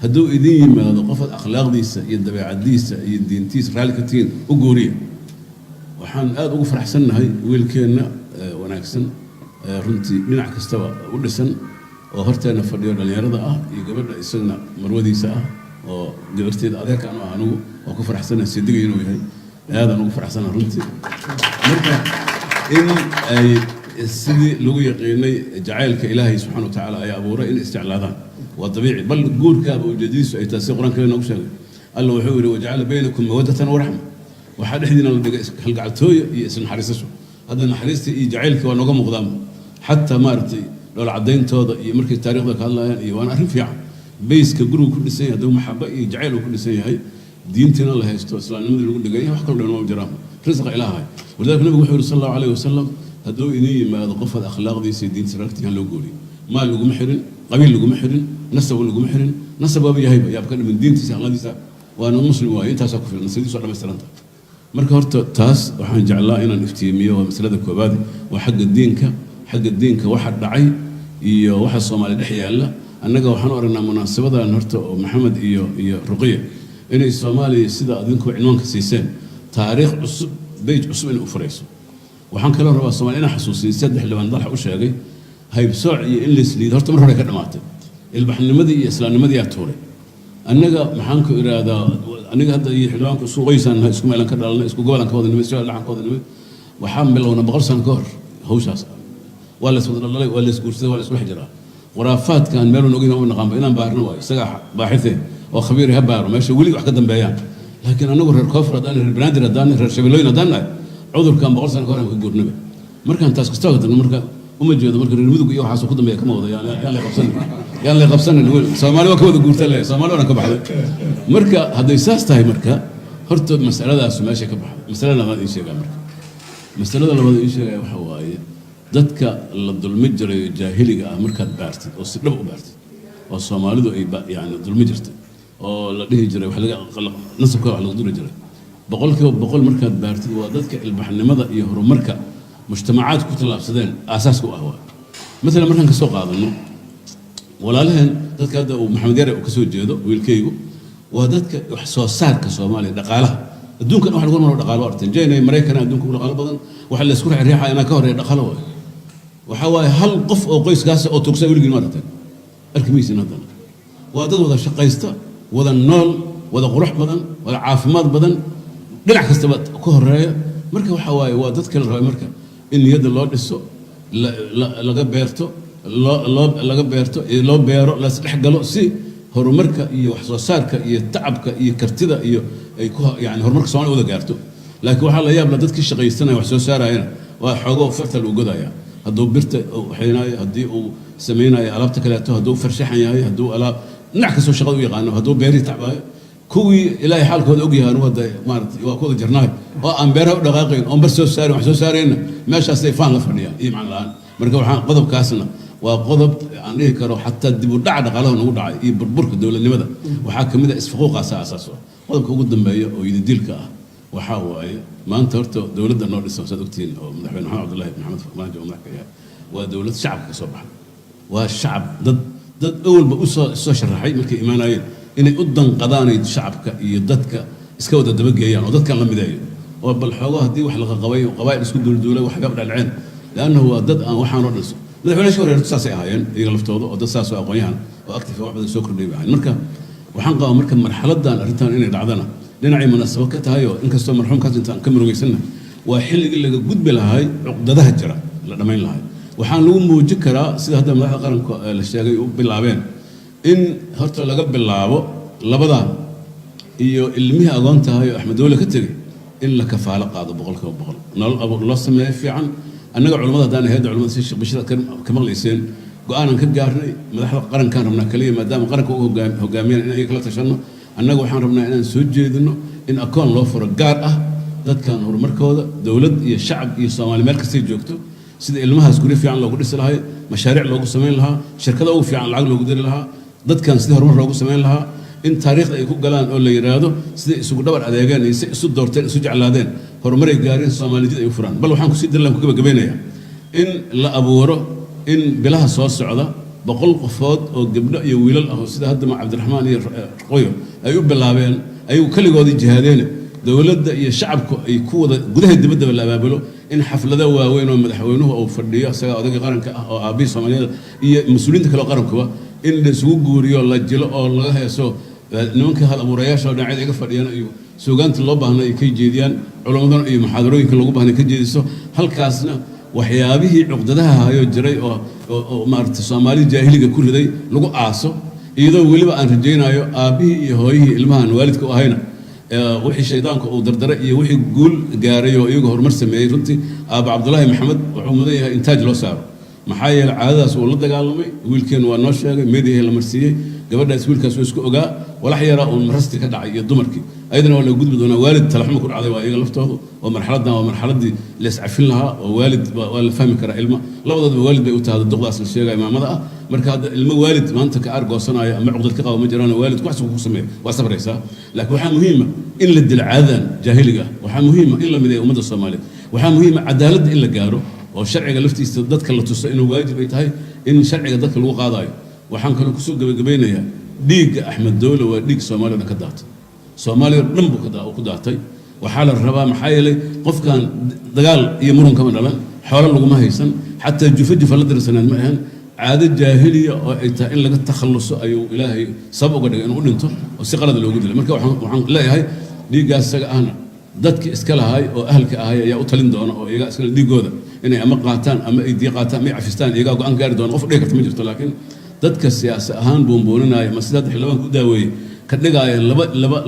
Speaker 5: Hadduu idin yimaado qofaad akhlaaqdiisa iyo dabeecadiisa iyo diintiisa raalli ka tihiin, u guuriya. Waxaan aada ugu faraxsannahay wiilkeenna wanaagsan, runtii dhinac kastaba u dhisan, oo horteena fadhiyo, dhallinyarada ah, iyo gabadha isagna marwadiisa ah oo gabarteeda adeerka anu ah. Anigu waa ku faraxsanahay sidiga inuu yahay, aadaan ugu faraxsanahay runtii. Marka in ay sidii lagu yaqiinay jacaylka Ilaahay subxana wa tacaala ayaa abuuray in isjeclaadaan waa dabiici, bal guurkaaba ujeedadiisu ay tahay, si Qur-aanka noogu sheegay. Alla wuxuu yidhi: wajacala baynakum mawaddatan waraxma, waxaa dhexdiina la dhigay kalgacaltooyo iyo isnaxariisasho. Hadda naxariistii iyo jacaylkii waa nooga muuqdaanba, xataa maaragtay dhoola caddayntooda iyo markay taariikhda ka hadlayaan, iyo waana arrin fiican. Bayska gurigu ku dhisan yahay hadduu maxaba iyo jacayl uu ku dhisan yahay, diintiina la haysto, islaamnimadii lagu dhigan yahay, wax kaloo dhan ma jiraan, risqa Ilaahay. Walidaalika Nabigu wuxuu yidhi sal Allahu alayhi wasalam: hadduu idin yimaado qofaad akhlaaqdiisa iyo diintiisa ragtihan, loo guuriyo. Maal laguma xirin, qabiil laguma xirin, nasab laguma xirin. Nasab waaba yahayba, yaaba ka dhimin diintiisa, akhlaaqdiisa, waana muslim waaye, intaasaa ku filan, nasabadiisu waa dhammaystiranta. Marka horta taas waxaan jeclaa inaan iftiimiyo. Waa masalada koobaad, waa xagga diinka. Xagga diinka waxa dhacay iyo waxa Soomaaliya dhex yaalla, annaga waxaan u aragnaa munaasabadan horta oo Maxamed iyo Ruqiya inay Soomaaliya, sida adinku cinwaanka siiseen, taariikh cusub, page cusub inay u furayso. Waxaan kaloo rabaa Soomaaliya inaan xasuusiyo, saddex xildhibaan Dalxa u sheegay, haybsooc iyo in laisliido horta mar hore ka dhamaatay. Ilbaxnimadii iyo islaamnimadii yaa tuuray. Annaga maxaan ku idhaahdaa, aniga hadda iyo xildhibaanku isku qoysaan nahay, isku meelan ka dhalanay, isku gobolan ka wada nimid, isku dhaxan ka wada nimid. Waxaan bilowna 100 sano ka hor hawshaas. Waa la iswada dhalay, waa la isguursaday, waa la isku dhex jiraa. Khuraafaadkan meelun ogeyn uma naqaanba, inaan baarno waayo. Isagaa baaxite oo khabiir, ha baaro meesha weli wax ka dambeeyaan. Laakiin anagu reer Koonfur haddaan, reer Banaadir haddaan, reer Shabeellooyin haddaan nahay, cudurkan 100 sano ka hor aan ka guurnaba. Markaan taas kasta tagno, marka uma jeedo marka reer Mudug iyo waxaas ku dambeeya kama wado. Yaan lay qabsanin, yaan lay qabsanin. Soomaali waa ka wada guurta le, Soomaali waa ka baxday. Marka hadday saas tahay, marka horta masaladaas meesha ka baxday. Masalada labaad ii sheegaa, marka masalada labaad ii sheegaya waxa waaye, dadka la dulmi jiray jaahiliga ah markaad baartid oo si dhab u baartid, oo Soomaalidu ay yani dulmi jirtay oo la dhihi jiray wax laga nasabka wax lagu duri jiray, 100% markaad baartid, waa dadka ilbaxnimada iyo horumarka mujtamacaad ku tallaabsadeen aasaaska u ah. Waa maalan markaan ka soo qaadano walaalaheen dadka hadda uu Maxamed Yare uu ka soo jeedo wiilkaygu, waa dadka wax soo saarka Soomaaliya, dhaqaalaha. Adduunkan wax lagu hormaro dhaqaalo arteen. China iyo Maraykan adduunka ugu dhaqaalo badan. Waxa la isku riixriixaya inaa ka horeeya dhaqaalo waay. Waxa waaye hal qof oo qoyskaas oo tugsa weligiin ma aragteen, arki maysin. Haddana waa dad wada shaqaysta, wada nool, wada qurux badan, wada caafimaad badan, dhinac kastaba ka horeeya. Marka waxa waaye waa dadka la rabay marka in niyadda loo dhiso, laga beerto, loo laga beerto, loo beero, la isdhex galo, si horumarka iyo wax soo saarka iyo tacabka iyo kartida iyo ay ku yani horumarka Soomaaliya wada gaarto. Laakiin waxaa la yaab la dadkii shaqaysanaya, wax soo saarayana, waa xoogo farta lagu godaya. Hadduu birta waxaynayo, haddii uu samaynayo alaabta kaleeto, hadduu farshaxan yahay, hadduu alaab dhinac kastoo shaqada u yaqaano, hadduu beerihii tacbaayo, kuwii Ilaahay xaalkooda ogyahay, anugu hadda maaragtay waa ku wada jirnaay, oo aan beeraha u dhaqaaqayn, oon bar soo saarin, wax soo saarayna, meeshaasay faan la fadhiyaan iyo macno la'aan. Marka waxaan qodobkaasna waa qodob aan dhihi karo xataa dib u dhaca dhaqaalaha nagu dhacay iyo burburka dowladnimada waxaa ka mid ah isfaquuqaasa asaas ah. Qodobka ugu dambeeya oo yididiilka ah waxaa waaye, maanta horta dowladda noo dhisan, saad ogtihiin, oo madaxweyne Maxamed Cabdullaahi Maxamed Farmaajo oo madax ka yahay, waa dowlad shacabka ka soo baxay. Waa shacab, dad awalba usoo soo sharaxay markay imaanayeen inay u danqadaanay shacabka iyo dadka iska wada dabageeyaan oo dadkan la mideeyo, oo bal xoogo haddii wax laqa qabay oo qabaa'il isku duulduulay waxba dhaceen, laannahu waa dad aan waxaan oo dhan. Madaxweyne hore saasay ahaayeen iyaga laftooda, oo dad saas oo aqoon-yahan oo active, wax badan soo kordhiyay bay ahaayeen. Marka waxaan qabaa marka marxaladan arrintan inay dhacdana dhinacay munaasabo ka tahay, oo inkastoo marxuumkaas intaan ka murugaysanna, waa xilligii laga gudbi lahay cuqdadaha jira, la dhammayn lahay. Waxaan lagu muujin karaa sida hadda madaxda qaranka la sheegay u bilaabeen, in horta laga bilaabo labada iyo ilmihii agoon tahay oo Axmed Dowle ka tegey in la kafaalo qaado 100%, nolol abuur loo sameeyo fiican. Annaga culamada haddaan hayadda culamada, si Sheekh Bashiir aad ka maqlayseen, go'aanan ka gaarnay. Madaxda qarankaan rabnaa kaliya, maadaama qaranka u hogaamiyaan, in ayaga kala tashanno. Annaga waxaan rabnaa inaan soo jeedino in akoon loo furo gaar ah dadkan horumarkooda, dowlad iyo shacab iyo Soomaali meel kastay joogto, sida ilmahaas guryo fiican loogu dhisi lahay, mashaariic loogu samayn lahaa, shirkada ugu fiican lacag loogu diri lahaa, dadkan sidii horumar loogu samayn lahaa, in taariikhda ay ku galaan oo la yidhaahdo siday isugu dhabar adeegeen iyo si isu doorteen, isu jeclaadeen, horumaray gaareen, Soomaaliyad ay u furaan. Bal waxaan kusii dirlaan, ku gabagabaynayaa in la abuuro in bilaha soo socda 100 qofood oo gabdho iyo wiilal ah, oo sida hadda ma Cabdiraxmaan iyo Qoyo ay u bilaabeen, ayagu keligoodii jihaadeene, dowladda iyo shacabku ay ku wada gudaha dibaddaba la abaabulo in xaflado waaweyn oo madaxweynuhu uu fadhiyo, isaga odayga qaranka ah oo aabbihii Soomaaliyeed, iyo mas-uuliyiinta kale oo qarankuba, in la isugu guuriyo, la jilo oo laga heeso, nimanka hal abuurayaasha oo dhinacyada iga fadhiyaan iyo suugaanta loo baahna ay ka jeediyaan, culammaduna iyo muxaadarooyinka loogu baahna ka jeediso. Halkaasna waxyaabihii cuqdadaha hayoo jiray oo maaragtay Soomaali jaahiliga ku riday lagu aaso, iyadoo weliba aan rajaynayo aabbihii iyo hooyihii ilmahan waalidka u ahayna wixii shaydaanku uu dardaray iyo wixii guul gaaray oo iyagu horumar sameeyey. Runtii aabba Cabdulaahi Maxamed wuxuu mudan yahay in taaj loo saaro, maxaa yeelay caadadaas uu la dagaalamay. Wiilkeen waa noo sheegay, meediyahi la marsiiyey, gabadhaas wiilkaas wuu isku ogaa, walax yaraa uun marasti ka dhacay iyo dumarkii, ayadana waa laga gudbi doonaa. Waalid talaxuma ku dhacday waa iyaga laftoodu, oo marxaladdan waa marxaladdii la iscafin lahaa, oo waalid waa la fahmi karaa. Ilmo labadoodaba waalid bay u tahay duqdaas la sheegaya, maamada ah. Marka hadda ilmo waalid maanta ka aargoosanaayo ama cuqdad ka qabo ma jiraan. Waalid wax ku sameeyo waa sabraysaa, laakiin waxaa muhiima in la dilo caadadan jaahiliga ah. Waxaa muhiima in la mideeyo ummadda Soomaaliyeed. Waxaa muhiima cadaaladda in la gaaro, oo sharciga laftiisa dadka la tuso inuu waajib ay tahay in sharciga dadka lagu qaadayo. Waxaan kaloo kusoo gabagabeynayaa, dhiigga Axmed Dowle waa dhiig Soomaaliya dhan ka daatay, Soomaaliya o dhan buu ku daatay. Waxaa la rabaa, maxaa yeelay qofkan dagaal iyo muran kama dhalan, xoolo laguma haysan, xataa jufa jufa la dirsaneed ma ahan. Caado jaahiliya oo ay tahay in laga takhalluso ayuu Ilaahay sabab uga dhigay inuu u dhinto oo si qalada loogu dilay. Marka waxaan leeyahay dhiiggaas isaga ahna dadki iska lahay oo ahalka ahay ayaa u talin doona, oo iyaga iskale dhiiggooda inay ama qaataan ama ay diya qaataan ama ay cafistaan, iyagaa go'aan gaari doona. Qof dhigi karta ma jirto. Laakiin dadka siyaasa ahaan buunbuuninaya ama sida hadda xildhibaanka u daaweeyey ka dhigaaya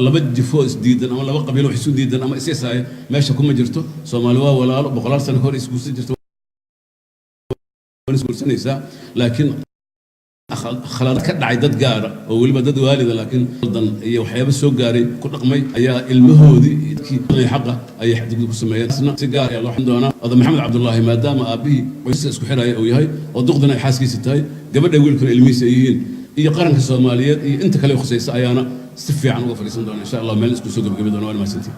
Speaker 5: laba jifoo isdiidan ama laba qabiilo wax isu diidan ama isyasaaya, meesha kuma jirto. Soomaali waa walaalo, boqolaal sano ka hor isguursan jirta, waan isguursanaysaa. Laakiin khalad ka dhacay dad gaara oo weliba dad waalida, laakiin dan iyo waxyaabo soo gaaray ku dhaqmay, ayaa ilmahoodii kii xaqa ayay xadgudub ku sameeyeen. Isna si gaar ayaa loo xan doonaa oda Maxamed Cabdullaahi, maadaama aabbihii qoyska isku xiraya uu yahay, oo duqdana ay xaaskiisa tahay, gabadha wiilkuna ilmihiisa ay yihiin, iyo qaranka Soomaaliyeed iyo inta kale khusaysa ayaana si fiican uga fadhiisan doona insha Allah, meel isku soo gabagabi doona. Waa mahadsantihin.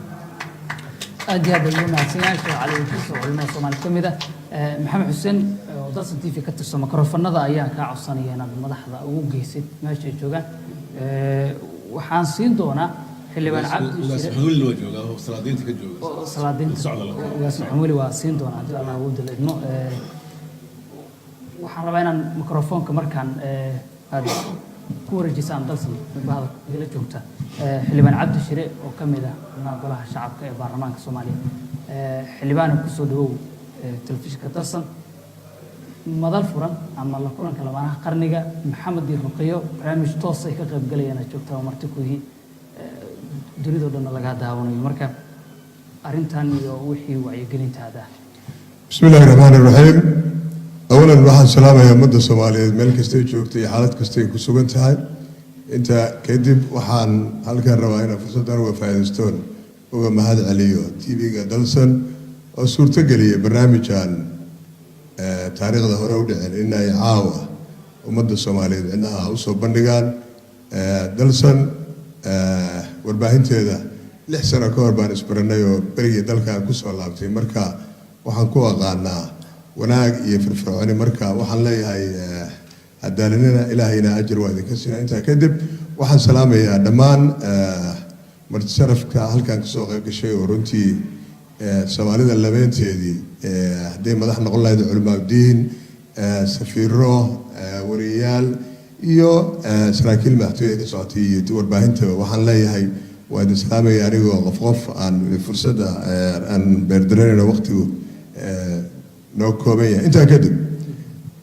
Speaker 1: Aad iyo aad ayuu mahadsan yahay Sheekh Cali Wajiis oo culimada Soomaaliya ka mid ah. Maxamed Xuseen oo Dalsan TV ka tirsan, mikrofonada ayaa kaa codsanaya inaad madaxda ugu geysid meesha ay joogaan. Waxaan siin doonaa Xildhibaan Cabdi
Speaker 5: Ugaas
Speaker 1: Shire.
Speaker 5: Maxamed Weli waa joogaa oo salaadiinta ka jooga.
Speaker 1: Oo salaadiinta.
Speaker 5: Socda la kala.
Speaker 1: Ugaas Maxamed Weli waa siin doonaa haddii Allah ugu dala idmo. Waxaan rabaa inaan mikrofoonka markaan aad ku wareejisaan Dalsan bahda idila joogta. Xildhibaan Cabdi Shire oo ka mid ah xubnaha Golaha Shacabka ee Baarlamaanka Soomaaliya. Xildhibaana, kusoo dhawow telefishinka Dalsan, madal furan ama la kulanka lamaanaha qarniga, Maxamed iyo Ruqiyo. Barnaamij toos ay ka qayb galayaan aad joogtaa oo marti ku yihiin, dunidoo dhanna lagaa daawanayo. Marka arrintan iyo wixii wacyigelintaada.
Speaker 6: بسم الله الرحمن الرحيم. أولا waxaan salaamayaa ummadda Soomaaliyeed meel kastay joogto iyo xaalad kastay ku sugan tahay. Inta kadib, waxaan halkan rabaa inaan fursaddan uga faa'iidaystoon uga mahad celiyo TV-ga Dalsan oo suurtageliyay barnaamijkan taariikhda hore u dhicin in ay caawa ummadda Soomaaliyeed cidnaha usoo bandhigaan. Dalsan warbaahinteeda 6 sano ka hor baan isbaranay oo berigii dalkan kusoo laabtay. Marka waxaan ku aqaanaa wanaag iyo firfircooni. Marka waxaan leeyahay hadaalinina, Ilaahayna ajir waa idinka siina. Intaa kadib, waxaan salaamayaa dhammaan marti sharafka halkan kasoo qayb gashay oo runtii Soomaalida labeynteedii hadday madax noqon lahayd, culimaaudiin, safiiro, wariyayaal iyo saraakiil madaxtooyada ka socotay iyo warbaahintaba. Waxaan leeyahay waa idin salaamaya anigoo qof qof aan fursadda aan beerdaranayno, waqtigu noo kooban yahay. Intaa kadib,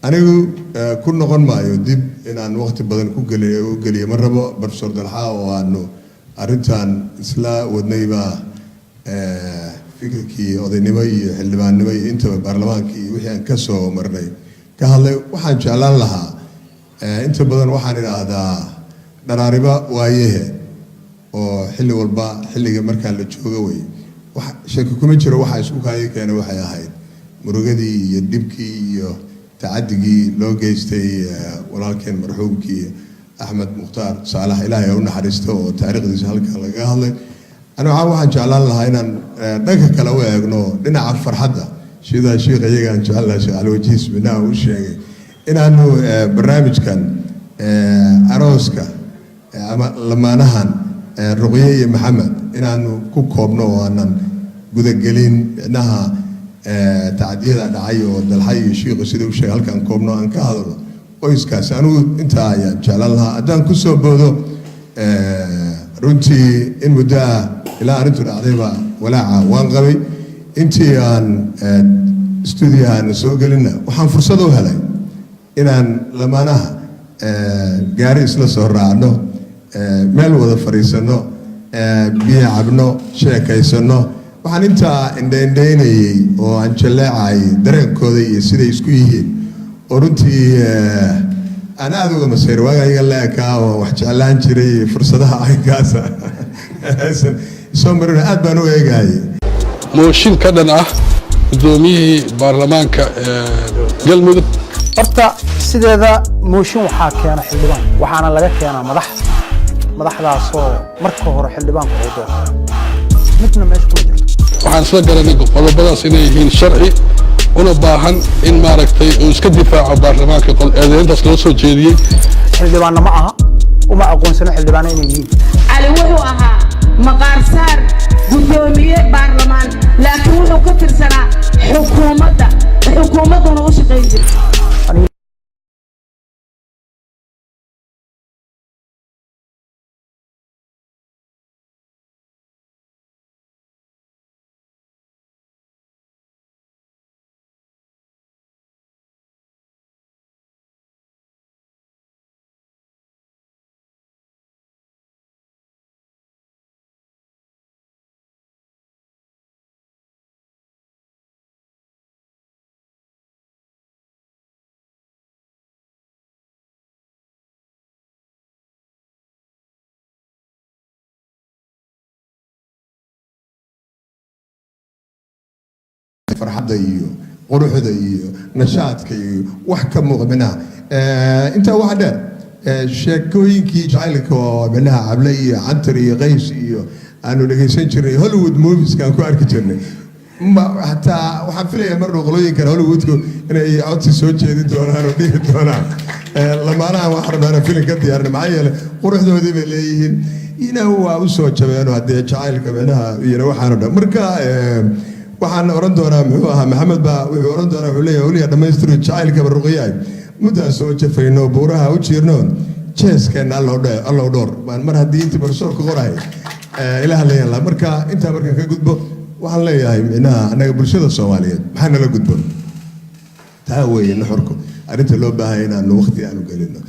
Speaker 6: anigu ku noqon maayo dib inaan waqti badan ku geliyo u geliyo ma rabo. Professor Dalxa oo aanu arrintan isla wadnaybaa fikirkii odaynimo iyo xildhibaannimo iyo intaba baarlamaankii iyo wixii aan ka soo marnay ka hadlay. Waxaan jeclaan lahaa, inta badan waxaan idhaahdaa dharaariba waayehe oo xilli walba xilliga markaan la joogo wey. Wax shaki kuma jiro, waxa isku kaayo keenay waxay ahayd murugadii iyo dhibkii iyo tacadigii loo geystay walaalkeen marxuumkii Axmed Mukhtaar Saalax, Ilaahay ha u naxariisto, oo taariikhdiisa halkan lagaga hadlay. Ani waxaan jeclaan lahaa inaan dhanka kale u eegno, dhinaca farxadda, sida sheikh iyaga aan jecel lahaa, Sheekh Cali Wajiis binaha uu sheegay, inaanu barnaamijkan arooska ama lamaanahan Ruqye iyo Maxamed inaanu ku koobno oo aanan gudagelin micnaha tacdiyada dhacay oo Dalxa iyo shiikhu sida u sheegay halkaan koobno, aan ka hadalno qoyskaasi. Anigu intaa ayaan jeclaan lahaa. Haddaan kusoo boodo, runtii in muddo ah ilaa arrintu dhacdayba walaaca waan qabay. Intii aan stuudiyahan soo gelinna, waxaan fursad u helay inaan lamaanaha gaari isla soo raacno, meel wada fadhiisanno, biyo cabno, sheekaysano. Waxaan intaa indhaindhaynayey oo aan jalleecayay dareenkooda iyo siday isku yihiin, oo runtii aan aada uga masayr waaga iga leekaa oo wax jeclaan jiray fursadaha caynkaasa soo marin aad baan u eegayay.
Speaker 7: Mooshin ka dhan ah guddoomiyihii baarlamaanka Galmudug.
Speaker 8: Horta sideeda mooshin waxaa keena xildhibaan, waxaana laga keenaa madax, madaxdaasoo marka hore xildhibaanku uu doorto. Midna meesha kuma jirto.
Speaker 7: Waxaan isla garanay qodobadaas inay yihiin sharci una baahan in maaragtay uu iska difaaco baarlamaanka eedeyntaas loo soo jeediyey.
Speaker 8: Xildhibaanna ma aha, uma aqoonsano xildhibaano inay yihiin.
Speaker 9: Cali wuxuu ahaa maqaarsaar guddoomiye baarlamaan, laakiin wuxuu ka tirsanaa xukuumadda, xukuumadduna u shaqayn jirtay.
Speaker 6: Farxadda iyo quruxda iyo nashaadka iyo wax ka muuqda minaha. Intaa waxa dheer, sheekooyinkii jacaylka oo minaha Cable iyo Cantar iyo Qays iyo aanu dhegaysan jirnay, Hollywood movieska aan ku arki jirnay, ma hataa waxaan filayaa mar dhow qolooyinkan Hollywoodku inay codsi soo jeedin doonaan oo dhihi doonaan lamaanahan waxaan rabnaa inaan filin ka diyaarin, maxaa yeelay quruxdoodii bay leeyihiin. Ina waa usoo jabeenoo haddee jacaylka micnaha iyana waxaano dhan. Marka waxaan oran doonaa, muxuu ahaa, Maxamed baa wuxuu oran doonaa, wuxuu leeyahay weliga dhammaystiru jacaylkaba Ruqiyaay, muddaan soo jafayno, buuraha u jiirno, jeeskeenna Allow dhowr baan mar haddii intii barsoorka qorahay ila hadlayaan laha. Marka intaa markaan ka gudbo, waxaan leeyahay micnaha annaga bulshada Soomaaliyeed maxaa nala gudbo? Taa weeye nuxurku, arrinta loo baahanya inaanu waqti aanu gelino.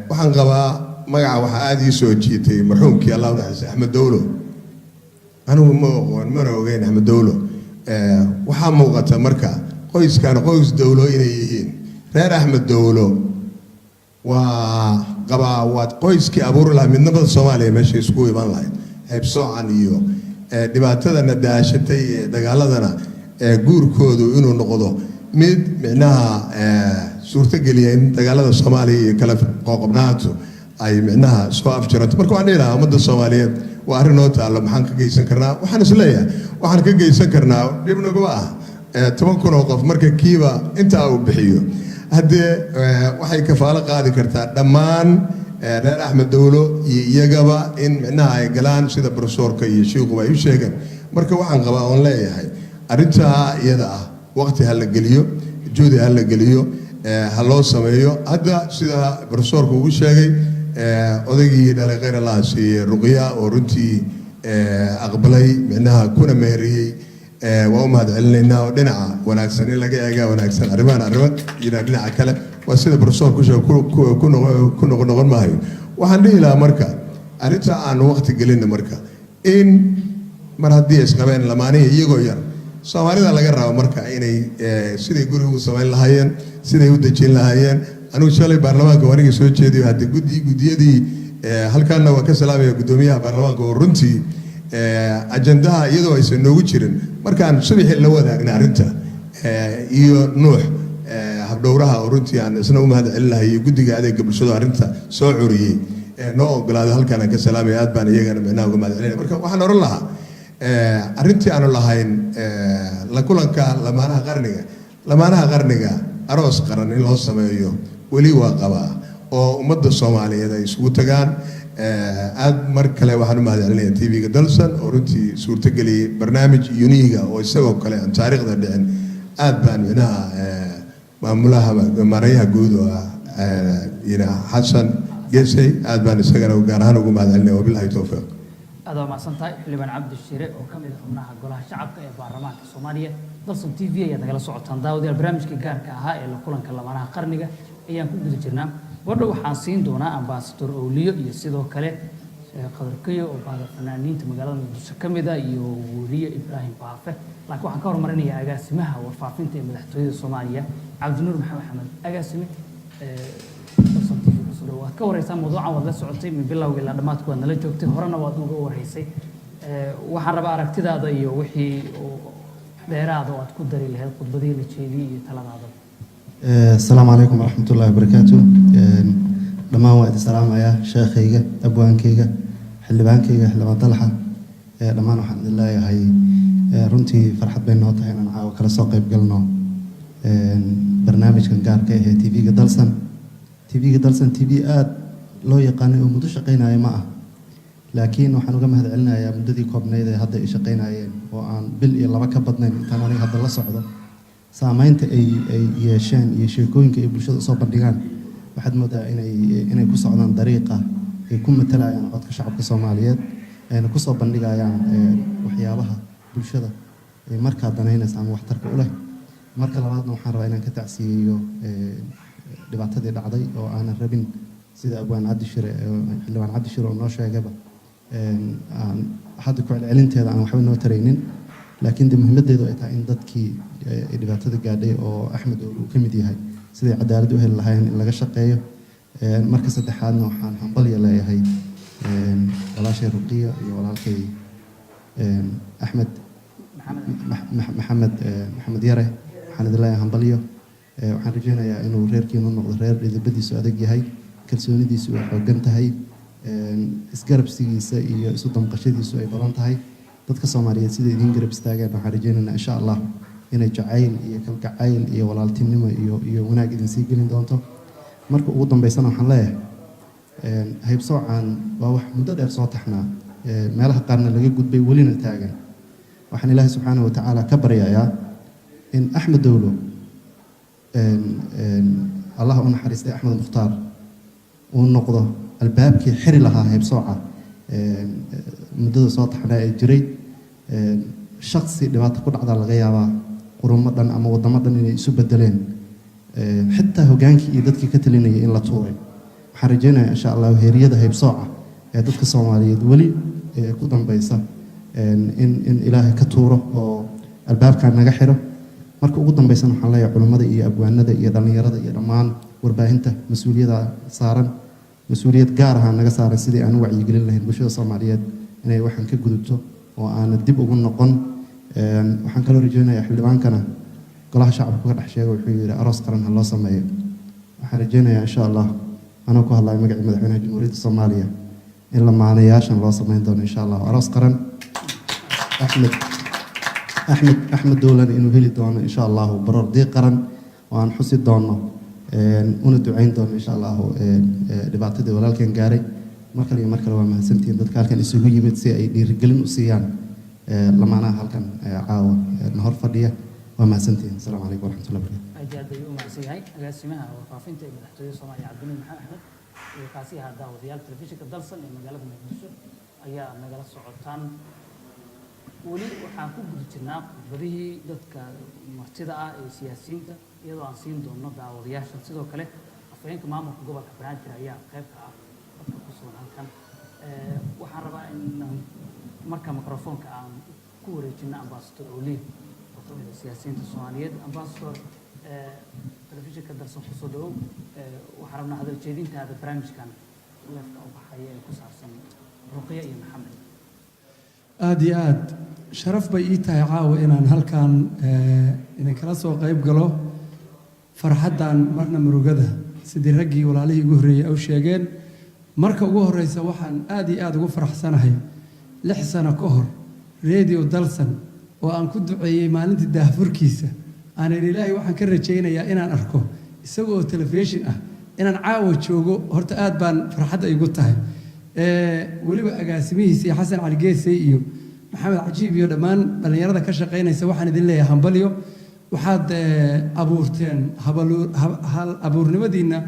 Speaker 6: Waxaan qabaa magaca waxaa aada ii soo jiitay marxuumkii, Allah u naxariistay, Axmed Dowlo. Anigu ma oqoon mana ogeyn Axmed Dowlo. Waxaa muuqata marka qoyskan qoys Dowlo inay yihiin reer Axmed Dowlo. Waa qabaa, waa qoyskii abuuri lahaa midnimada Soomaaliya, meesha isku iman lahayd heybsoocan iyo dhibaatadana daashatay ee dagaaladana, guurkoodu inuu noqdo mid micnaha suurtogeliya in dagaalada Soomaaliya iyo kala qoqobnaantu ay micnaha soo afjaranto. Marka waxaan dhihi lahaa ummadda Soomaaliyeed, waa arrin noo taallo, maxaan ka geysan karnaa? Waxaan is leeyahay waxaan ka geysan karnaa, dhib naguma ah 10,000 oo qof marka kiiba intaa uu bixiyo, haddee waxay kafaalo qaadi kartaa dhammaan reer Axmed Dowlo iyo iyagaba in micnaha ay galaan sida profesoorka iyo shiikuba ay u sheegeen. Marka waxaan qabaa oon leeyahay arrintaa iyada ah waqti ha la geliyo, juhdi ha la geliyo, ha loo sameeyo. Hadda sida profesoorku uu sheegay, odaygii dhalay, khayr Allaha siiyey, Ruqya oo runtii aqbalay micnaha kuna meheriyey, waa u mahad celinaynaa. Oo dhinaca wanaagsan in laga eega wanaagsan arrimahan, arrimo yidhaa dhinaca kale waa sida profesoorku sheegay, ku noqon noqon maayo. Waxaan dhihi lahaa marka arrinta aan waqti gelinna, marka in mar haddii ay isqabeen lamaanihii iyagoo yar, Soomaalida laga rabo marka inay siday guriga u samayn lahaayeen, siday u dejin lahaayeen. Anigu shalay baarlamaanka wanigii soo jeediyo haddii guddiyadii halkaana waa ka salaamaya guddoomiyaha baarlamaanka oo runtii ajandaha iyadoo aysan noogu jirin markaan subaxii la wadaagna arrinta, iyo Nuux habdhowraha oo runtii aan isna u mahad celinahay, iyo guddiga adeega bulshada arrinta soo curiyey noo ogolaaday, halkaan aan ka salaamaya, aad baan iyagana micnaha uga mahad celinaya. Marka waxaan oran lahaa arrintii aanu lahayn la kulanka lamaanaha qarniga, lamaanaha qarniga aroos qaran in loo sameeyo weli waa qabaa, oo ummadda Soomaaliyeed ay isugu tagaan. Aad mar kale waxaan u mahad celinaya TV-ga Dalsan oo runtii suurtageliyey barnaamij unique ah oo isagoo kale aan taariikhda dhicin. Aad baan micnaha maamulaha, maarayaha guud oo ah Xasan Gesey, aad baan isagana gaar ahaan ugu mahad celinaya. Wabilahi towfiiq.
Speaker 1: Aad waa mahadsan tahay, xildhibaan Cabdi Shire oo ka mid ah xubnaha Golaha Shacabka ee baarlamaanka Soomaaliya. Dalson TV ayaad nagala socotaan, daawadayaal. Barnaamijkii gaarka ahaa ee la kulanka lamaanaha qarniga ayaan ku guda jirnaa. Wardhow waxaan siin doonaa Ambasador Owliyo iyo sidoo kale Qadarkayo oo bahda fanaaniinta magaalada Muqdisho ka mid ah iyo weriye Ibraahim Baafe, laakiin waxaan ka hormarinayaa agaasimaha warfaafinta ee madaxtooyada Soomaaliya, Cabdinuur Maxamed Axmed. Agaasime, Dalson TV kusoo dhawo. Waad ka wareysaa mawduucan, waad la socotay min bilowga ilaa dhammaadku, waad nala joogtay, horena waad uga wareysay. Waxaan rabaa aragtidaada iyo wixii dheeraada oo aad ku dari lahayd khudbadihii la jeediyey iyo taladaada.
Speaker 10: Asalaamu calaykum waraxmat ullahi wabarakaatu. Dhammaan waa idin salaamayaa, sheekhayga, abwaankayga, xildhibaankayga, xildhibaan Dalxa. Dhammaan waxaan idin leeyahay runtii farxad bay noo tahay inaan caawa kala soo qayb galno barnaamijkan gaarka ah ee TV-ga Dalsan. TV-ga Dalsan TV aada loo yaqaanay oo muddo shaqaynaya ma ah, laakiin waxaan uga mahad celinayaa muddadii koobnayd ee hadda ay shaqaynayeen oo aan bil iyo laba ka badnayn intaan aniga hadda la socdo, saameynta ay yeesheen iyo sheekooyinka ay bulshada usoo bandhigaan. Waxaad moodaa inay ku socdaan dariiqa ay ku matalayaan codka shacabka Soomaaliyeed, ayna kusoo bandhigayaan waxyaabaha bulshada ay markaa danaynaysa ama waxtarka u leh. Marka labaadna waxaan rabaa inaan ka tacsiyeeyo dhibaatadii dhacday oo aanan rabin, sida abwaan Cabdi Shire, xildhibaan Cabdi Shire oo noo sheegayba, aan hadda ku celcelinteeda aan waxba noo taraynin, laakiin de muhiimaddeedu ay tahay in dadkii ay dhibaatada gaadhay oo Axmed uu ka mid yahay siday cadaalad u heli lahaayeen in laga shaqeeyo. Marka saddexaadna waxaan hambalya leeyahay walaashay Ruqiya iyo walaalkay Axmed Maxamed, Maxamed Yare. Waxaan idin leeyahay hambalyo. Waxaan rajeynayaa inuu reerkiinu noqdo reer dhidibadiisu adag yahay, kalsoonidiisu ay xooggan tahay, isgarabsigiisa iyo isu damqashadiisu ay badan tahay. Dadka Soomaaliyeed sida idiin garab istaageen, waxaan rajeynaynaa insha Allah inay jacayl iyo kalgacayl iyo walaaltinimo iyo wanaag idin sii gelin doonto. Marka ugu dambeysana waxaan leeyahay Haybsoocan waa wax muddo dheer soo taxnaa, meelaha qaarna laga gudbay, welina taagan. Waxaan Ilaahay subxaanahu wa tacaala ka baryayaa in Axmed Dowlo, Allah u naxariistay, Axmed Mukhtaar uu noqdo albaabkii xiri lahaa haybsooca muddada soo taxnaa ee jiray. Shaksi dhibaato ku dhacdaa laga yaabaa qurumo dhan ama waddamo dhan inay isu bedeleen, xitaa hogaankii iyo dadkii ka talinayay in la tuuray. Waxaan rajaynayaa, insha Allah, heeriyada haybsooca ee dadka Soomaaliyeed weli ee ku dambeysa in Ilaahay ka tuuro oo albaabkan naga xiro. Marka ugu dambeysana waxaan leeyahay culimmada iyo abwaanada iyo dhallinyarada iyo dhammaan warbaahinta, mas-uuliyada saaran, mas-uuliyad gaar ahaan naga saaran sidii aan u wacyigelin lahayn bulshada Soomaaliyeed inay waxaan ka gudubto oo aana dib ugu noqon. Waxaan kaloo rajeynayaa, xildhibaankana golaha shacabka ka dhex sheegay, wuxuu yidhi aroos qaran ha loo sameeyo. Waxaan rajeynayaa, insha Allah, anoo ku hadlaya magacii madaxweynaha Jamhuuriyadda Soomaaliya, in lamaanayaashan loo sameyn doono, insha Allah, aroos qaran. Axmed Dowlan inuu heli doono, insha Allahu, baroor diiq qaran oo aan xusi doono una ducayn doono, insha Allahu, dhibaatadii walaalkan gaaray. Mar kale iyo mar kale waa mahadsantihiin dadka halkan isugu yimid si ay dhiirigelin u siiyaan lamaanaha halkan caawa na hor fadhiya. Waa mahadsantihiin. Asalaamu calaykum waraxmatullahi barakatu.
Speaker 1: Aad iyo aad ayuu u mahadsan yahay agaasimaha warfaafinta ee madaxtooyada Soomaaliya, Cabdinuur Maxamed Axmed. Iyo kaasi ahaa daawadayaal telefishinka Dalsan ee magaalada Muqdisho ayaa nagala socotaan. Weli waxaan ku guda jirnaa khudbadihii dadka martida ah ee siyaasiyiinta, iyadoo aan siin doono daawadayaasha. Sidoo kale afhayeenka maamulka gobolka Banaadir ayaa qayb ka ah dadka ku sugan halkan. Waxaan rabaa in marka microfoonka aan ku wareejino Ambassador Olive oo ka mid ah siyaasiyiinta Soomaaliyeed. Ambassador, telefishinka Dalsan kusoo dhawow. Waxaan rabnaa hadal jeedintaada barnaamijkan leefka u baxaya ee ku saabsan Ruqya iyo Maxamed.
Speaker 11: Aada iyo aad sharaf bay ii tahay caawa inaan halkan idinkala soo qayb galo farxaddan, marna murugada, sidii raggii walaalihii ugu horreeyey u sheegeen. Marka ugu horreysa waxaan aad iyo aada ugu faraxsanahay 6 sano ka hor Radio Dalsan oo aan ku duceeyey maalintii daahfurkiisa, aan idhi Ilaahay waxaan ka rajaynayaa inaan arko isagoo telefishin ah, inaan caawa joogo. Horta aad baan farxadda igu tahay. Weliba agaasimihiisa iyo Xasan Cali Geesey iyo Maxamed Cajiib iyo dhammaan dhallinyarada ka shaqaynaysa waxaan idin leeyahay hambalyo. Waxaad abuurteen hal abuurnimadiinna.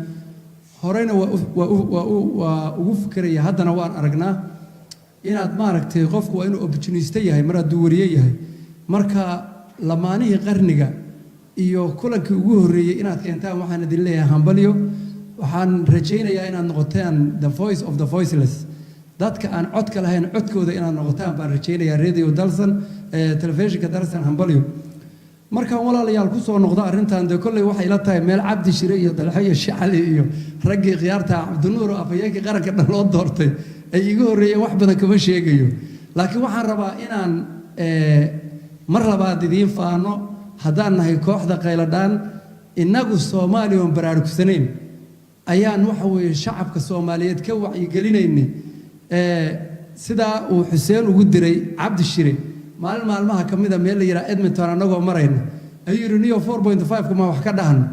Speaker 11: Horeyna waa ugu fikeraya, haddana waan aragnaa inaad maaragtay qofku waa inuu opportunist yahay mar hadduu wariye yahay. Marka lamaanihii qarniga iyo kulankii ugu horreeyey inaad keentaan, waxaan idin leeyahay hambalyo. Waxaan rajaynayaa inaad noqotaan the voice of the voiceless, dadka aan codka lahayn codkooda inaad noqotaan baan rajaynayaa. Radio Dalsan, telefishinka Dalsan, hambalyo. Markaan walaalayaal ku soo noqdo arrintan, dee kolley waxay la tahay meel Cabdi Shire iyo Dalxo iyo Shacali iyo raggii khiyaarta, Cabdinuur oo afhayeenkii qaranka dhan loo doortay, ay iiga horreeyeen, wax badan kama sheegayo. Laakiin waxaan rabaa inaan mar labaad idiin faano. Haddaan nahay kooxda Qayladhaan, innagu Soomaaliya oon baraarugsanayn ayaan waxa weeye shacabka Soomaaliyeed ka wacyigelinaynay. Sidaa uu Xuseen ugu diray Cabdi Shire, maalin maalmaha ka mida meel la yidhaha Edmonton annagoo marayna ayuu yidhi, "Niyo, 4.5 kuma wax ka dhahno."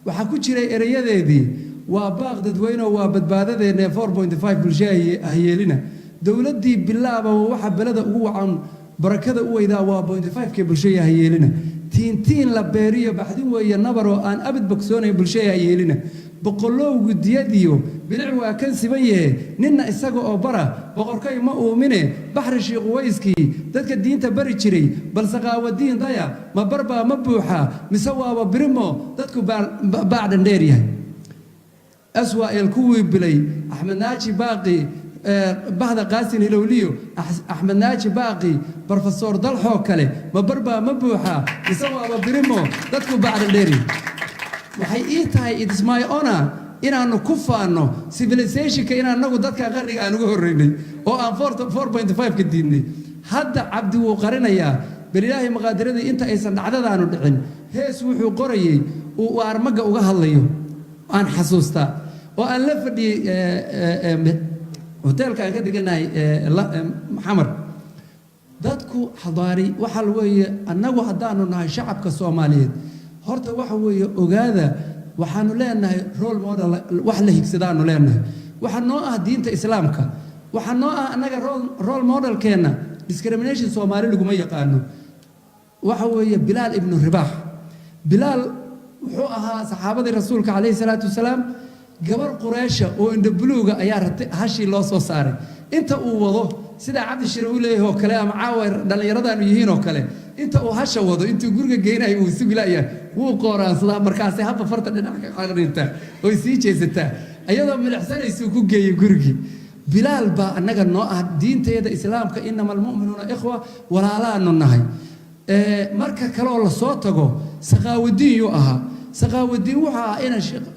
Speaker 11: Waxaa ku jiray ereyadeedii, "Waa baaq dadweyne oo waa badbaadadeenna, 4.5 bulsho ahyeelina. Dowladdii bilaaba waxa beleda ugu wacan barakada u weydaa waa 0.5-ka, bulshaya hayeelina. Tiintiin la beeriyo baxdin weeye nabar oo aan abid bogsoonayn, bulshaya hayeelina. Boqolowgu diyadiyo bilic waa kan siban yahe, ninna isaga oo bara boqorkay ma uumine. Baxri Shiikh Uwayskii dadka diinta bari jiray, balse qaawadiin daya ma barbaa ma buuxa mise waaba birimo dadku baac dhandheer yahay. Aswael kuwii bilay Axmed Naaji Baaqi, bahda Qaasin Hilowliyo Axmed Naaji Baaqi, Brofesor Dalxoo kale ma barbaa ma buuxa mise waaba birimo dadku baac dhandheer yahay." Waxay ii tahay, it is my honor, inaannu ku faanno civilizationka, inaan nagu dadka qarniga aan uga horreynay oo aan 4.5 ka diidnay. Hadda Cabdi wuu qarinayaa, bal Ilaahay maqaadiradii inta aysan dhacdadaanu dhicin hees wuxuu qorayey uu armaga uga hadlayo aan xasuustaa, oo aan la fadhiyey hoteelka aan ka deganahay Xamar. Dadku xadaari waxaa weeye. Annagu haddaanu nahay shacabka Soomaaliyeed, horta waxa weeye ogaada, waxaanu leenahay role model, wax la higsadaanu leenahay. Waxaa noo ah diinta Islaamka, waxaa noo ah annaga role modelkeenna. Discrimination Soomaali laguma yaqaano. Waxa weeye Bilaal ibnu Ribaax. Bilaal wuxuu ahaa saxaabadii Rasuulka calayhi salaatu wasalaam. Gabar Qureysha oo indhabuluuga ayaa ratay hashii loo soo saaray. Inta uu wado, sida Cabdishire uu leeyahay oo kale, ama caawa dhallinyaradaanu yihiin oo kale, inta uu hasha wado, intuu guriga geynayo, uu sugilayaa, wuu qooraansadaa. Markaasay habba farta dhinac ka qarintaa oy sii jeesataa, iyadoo milicsanaysuu ku geeyey gurigii. Bilaal baa annaga noo ah diinteeda Islaamka. إنما المؤمنون إخوة, walaalaanu nahay. Marka kale oo lasoo tago, Saqaawadiin yuu ahaa? Saqaawadiin wuxuu ahaa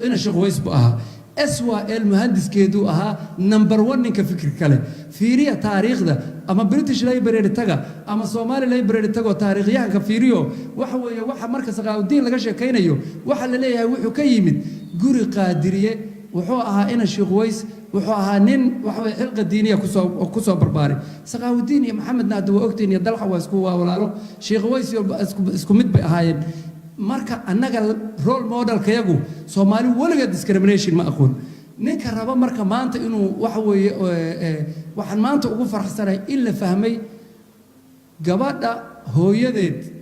Speaker 11: ina Sheekh Ways buu ahaa. SYL muhandiskeeduu ahaa, number one ninka fikir kale. Fiiriya taariikhda, ama British Library taga ama Somali Library tagoo taariikhyahanka fiiriyo. Waxa weeye, waxa marka Saqaawadiin laga sheekaynayo, waxa la leeyahay wuxuu ka yimid guri Qaadiriye, wuxuu ahaa ina Sheekh Ways, wuxuu ahaa nin waxa weye xilqa diiniya kusoo barbaaray. Saqaawudiin iyo Maxamedna hadda waa ogtiin, iyo Dalxa waa isku, waa walaalo. Sheekh Ways iyo isku mid bay ahaayeen. Marka annaga role modelkayagu, Soomaali weligeed discrimination ma aqoon. Ninka raba marka maanta inuu waxa weeye, waxaan maanta ugu faraxsanahay in la fahmay gabadha hooyadeed.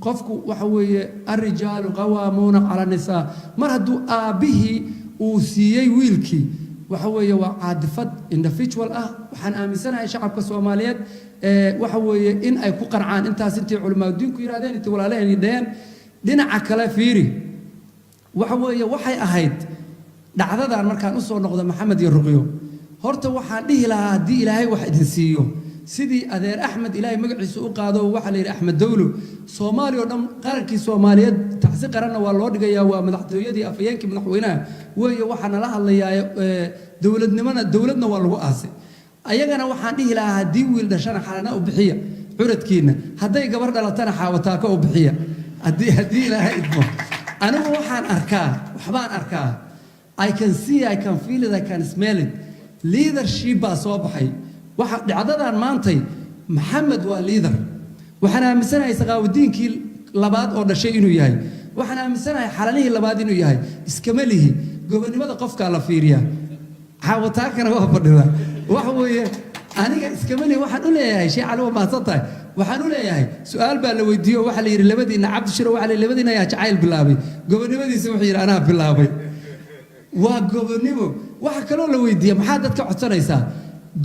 Speaker 11: Qofku waxa weeye الرجال قوامون على النساء. Mar hadduu aabbihii uu siiyey wiilkii, waxa weeye waa caadifad individual ah. Waxaan aaminsanahay shacabka Soomaaliyeed waxa weeye in ay ku qancaan intaas, intii culimaadudiinku yidhahdeen, intii walaalaheen dhaheen. Dhinaca kale fiiri, waxa weeye waxay ahayd dhacdadan. Markaan usoo noqdo Maxamed iyo Ruqyo, horta waxaan dhihi lahaa, haddii Ilaahay wax idin siiyo, sidii adeer Axmed Ilaahay magaciisa u qaado, waxaa la yidhi Axmed Dowlo, Soomaaliya oo dhan, qarankii Soomaaliyeed, tacsi qaranna waa loo dhigayaa, waa madaxtooyadii, afhayeenkii madaxweynaha weeye waxaa nala hadlayaa, dowladnimona dowladna waa lagu aasay. Ayagana waxaan dhihi lahaa, haddii wiil dhashana Xalana u bixiya curadkiinna, hadday gabar dhalatana Xaawataako u bixiya, haddii Ilaahay idmo. Anigu waxaan arkaa, waxbaan arkaa. I can see, I can feel it, I can smell it. Leadership baa soo baxay. Waxa dhacdadan maantay, Maxamed waa leader. Waxaan aaminsanahay Saqaawudiinkii labaad oo dhashay inuu yahay. Waxaan aaminsanahay Xalanihii labaad inuu yahay. Iskama lihi, gobonimada qofkaa la fiiriyaa. Xaawataakana waa fadhida. Waxa weeye, aniga iskama lihi. Waxaan u leeyahay, Sheekh Cali, waa mahadsan tahay. Waxaan u leeyahay, su-aal baa la weydiiyo, waxaa la yidhi labadiina, Cabdishiro, waxaa la yidhi labadiina ayaa jacayl bilaabay? Gobonimadiisa wuxuu yidhi, anaa bilaabay. Waa gobonimo. Waxa kaloo la weydiiya, maxaa dadka codsanaysaa?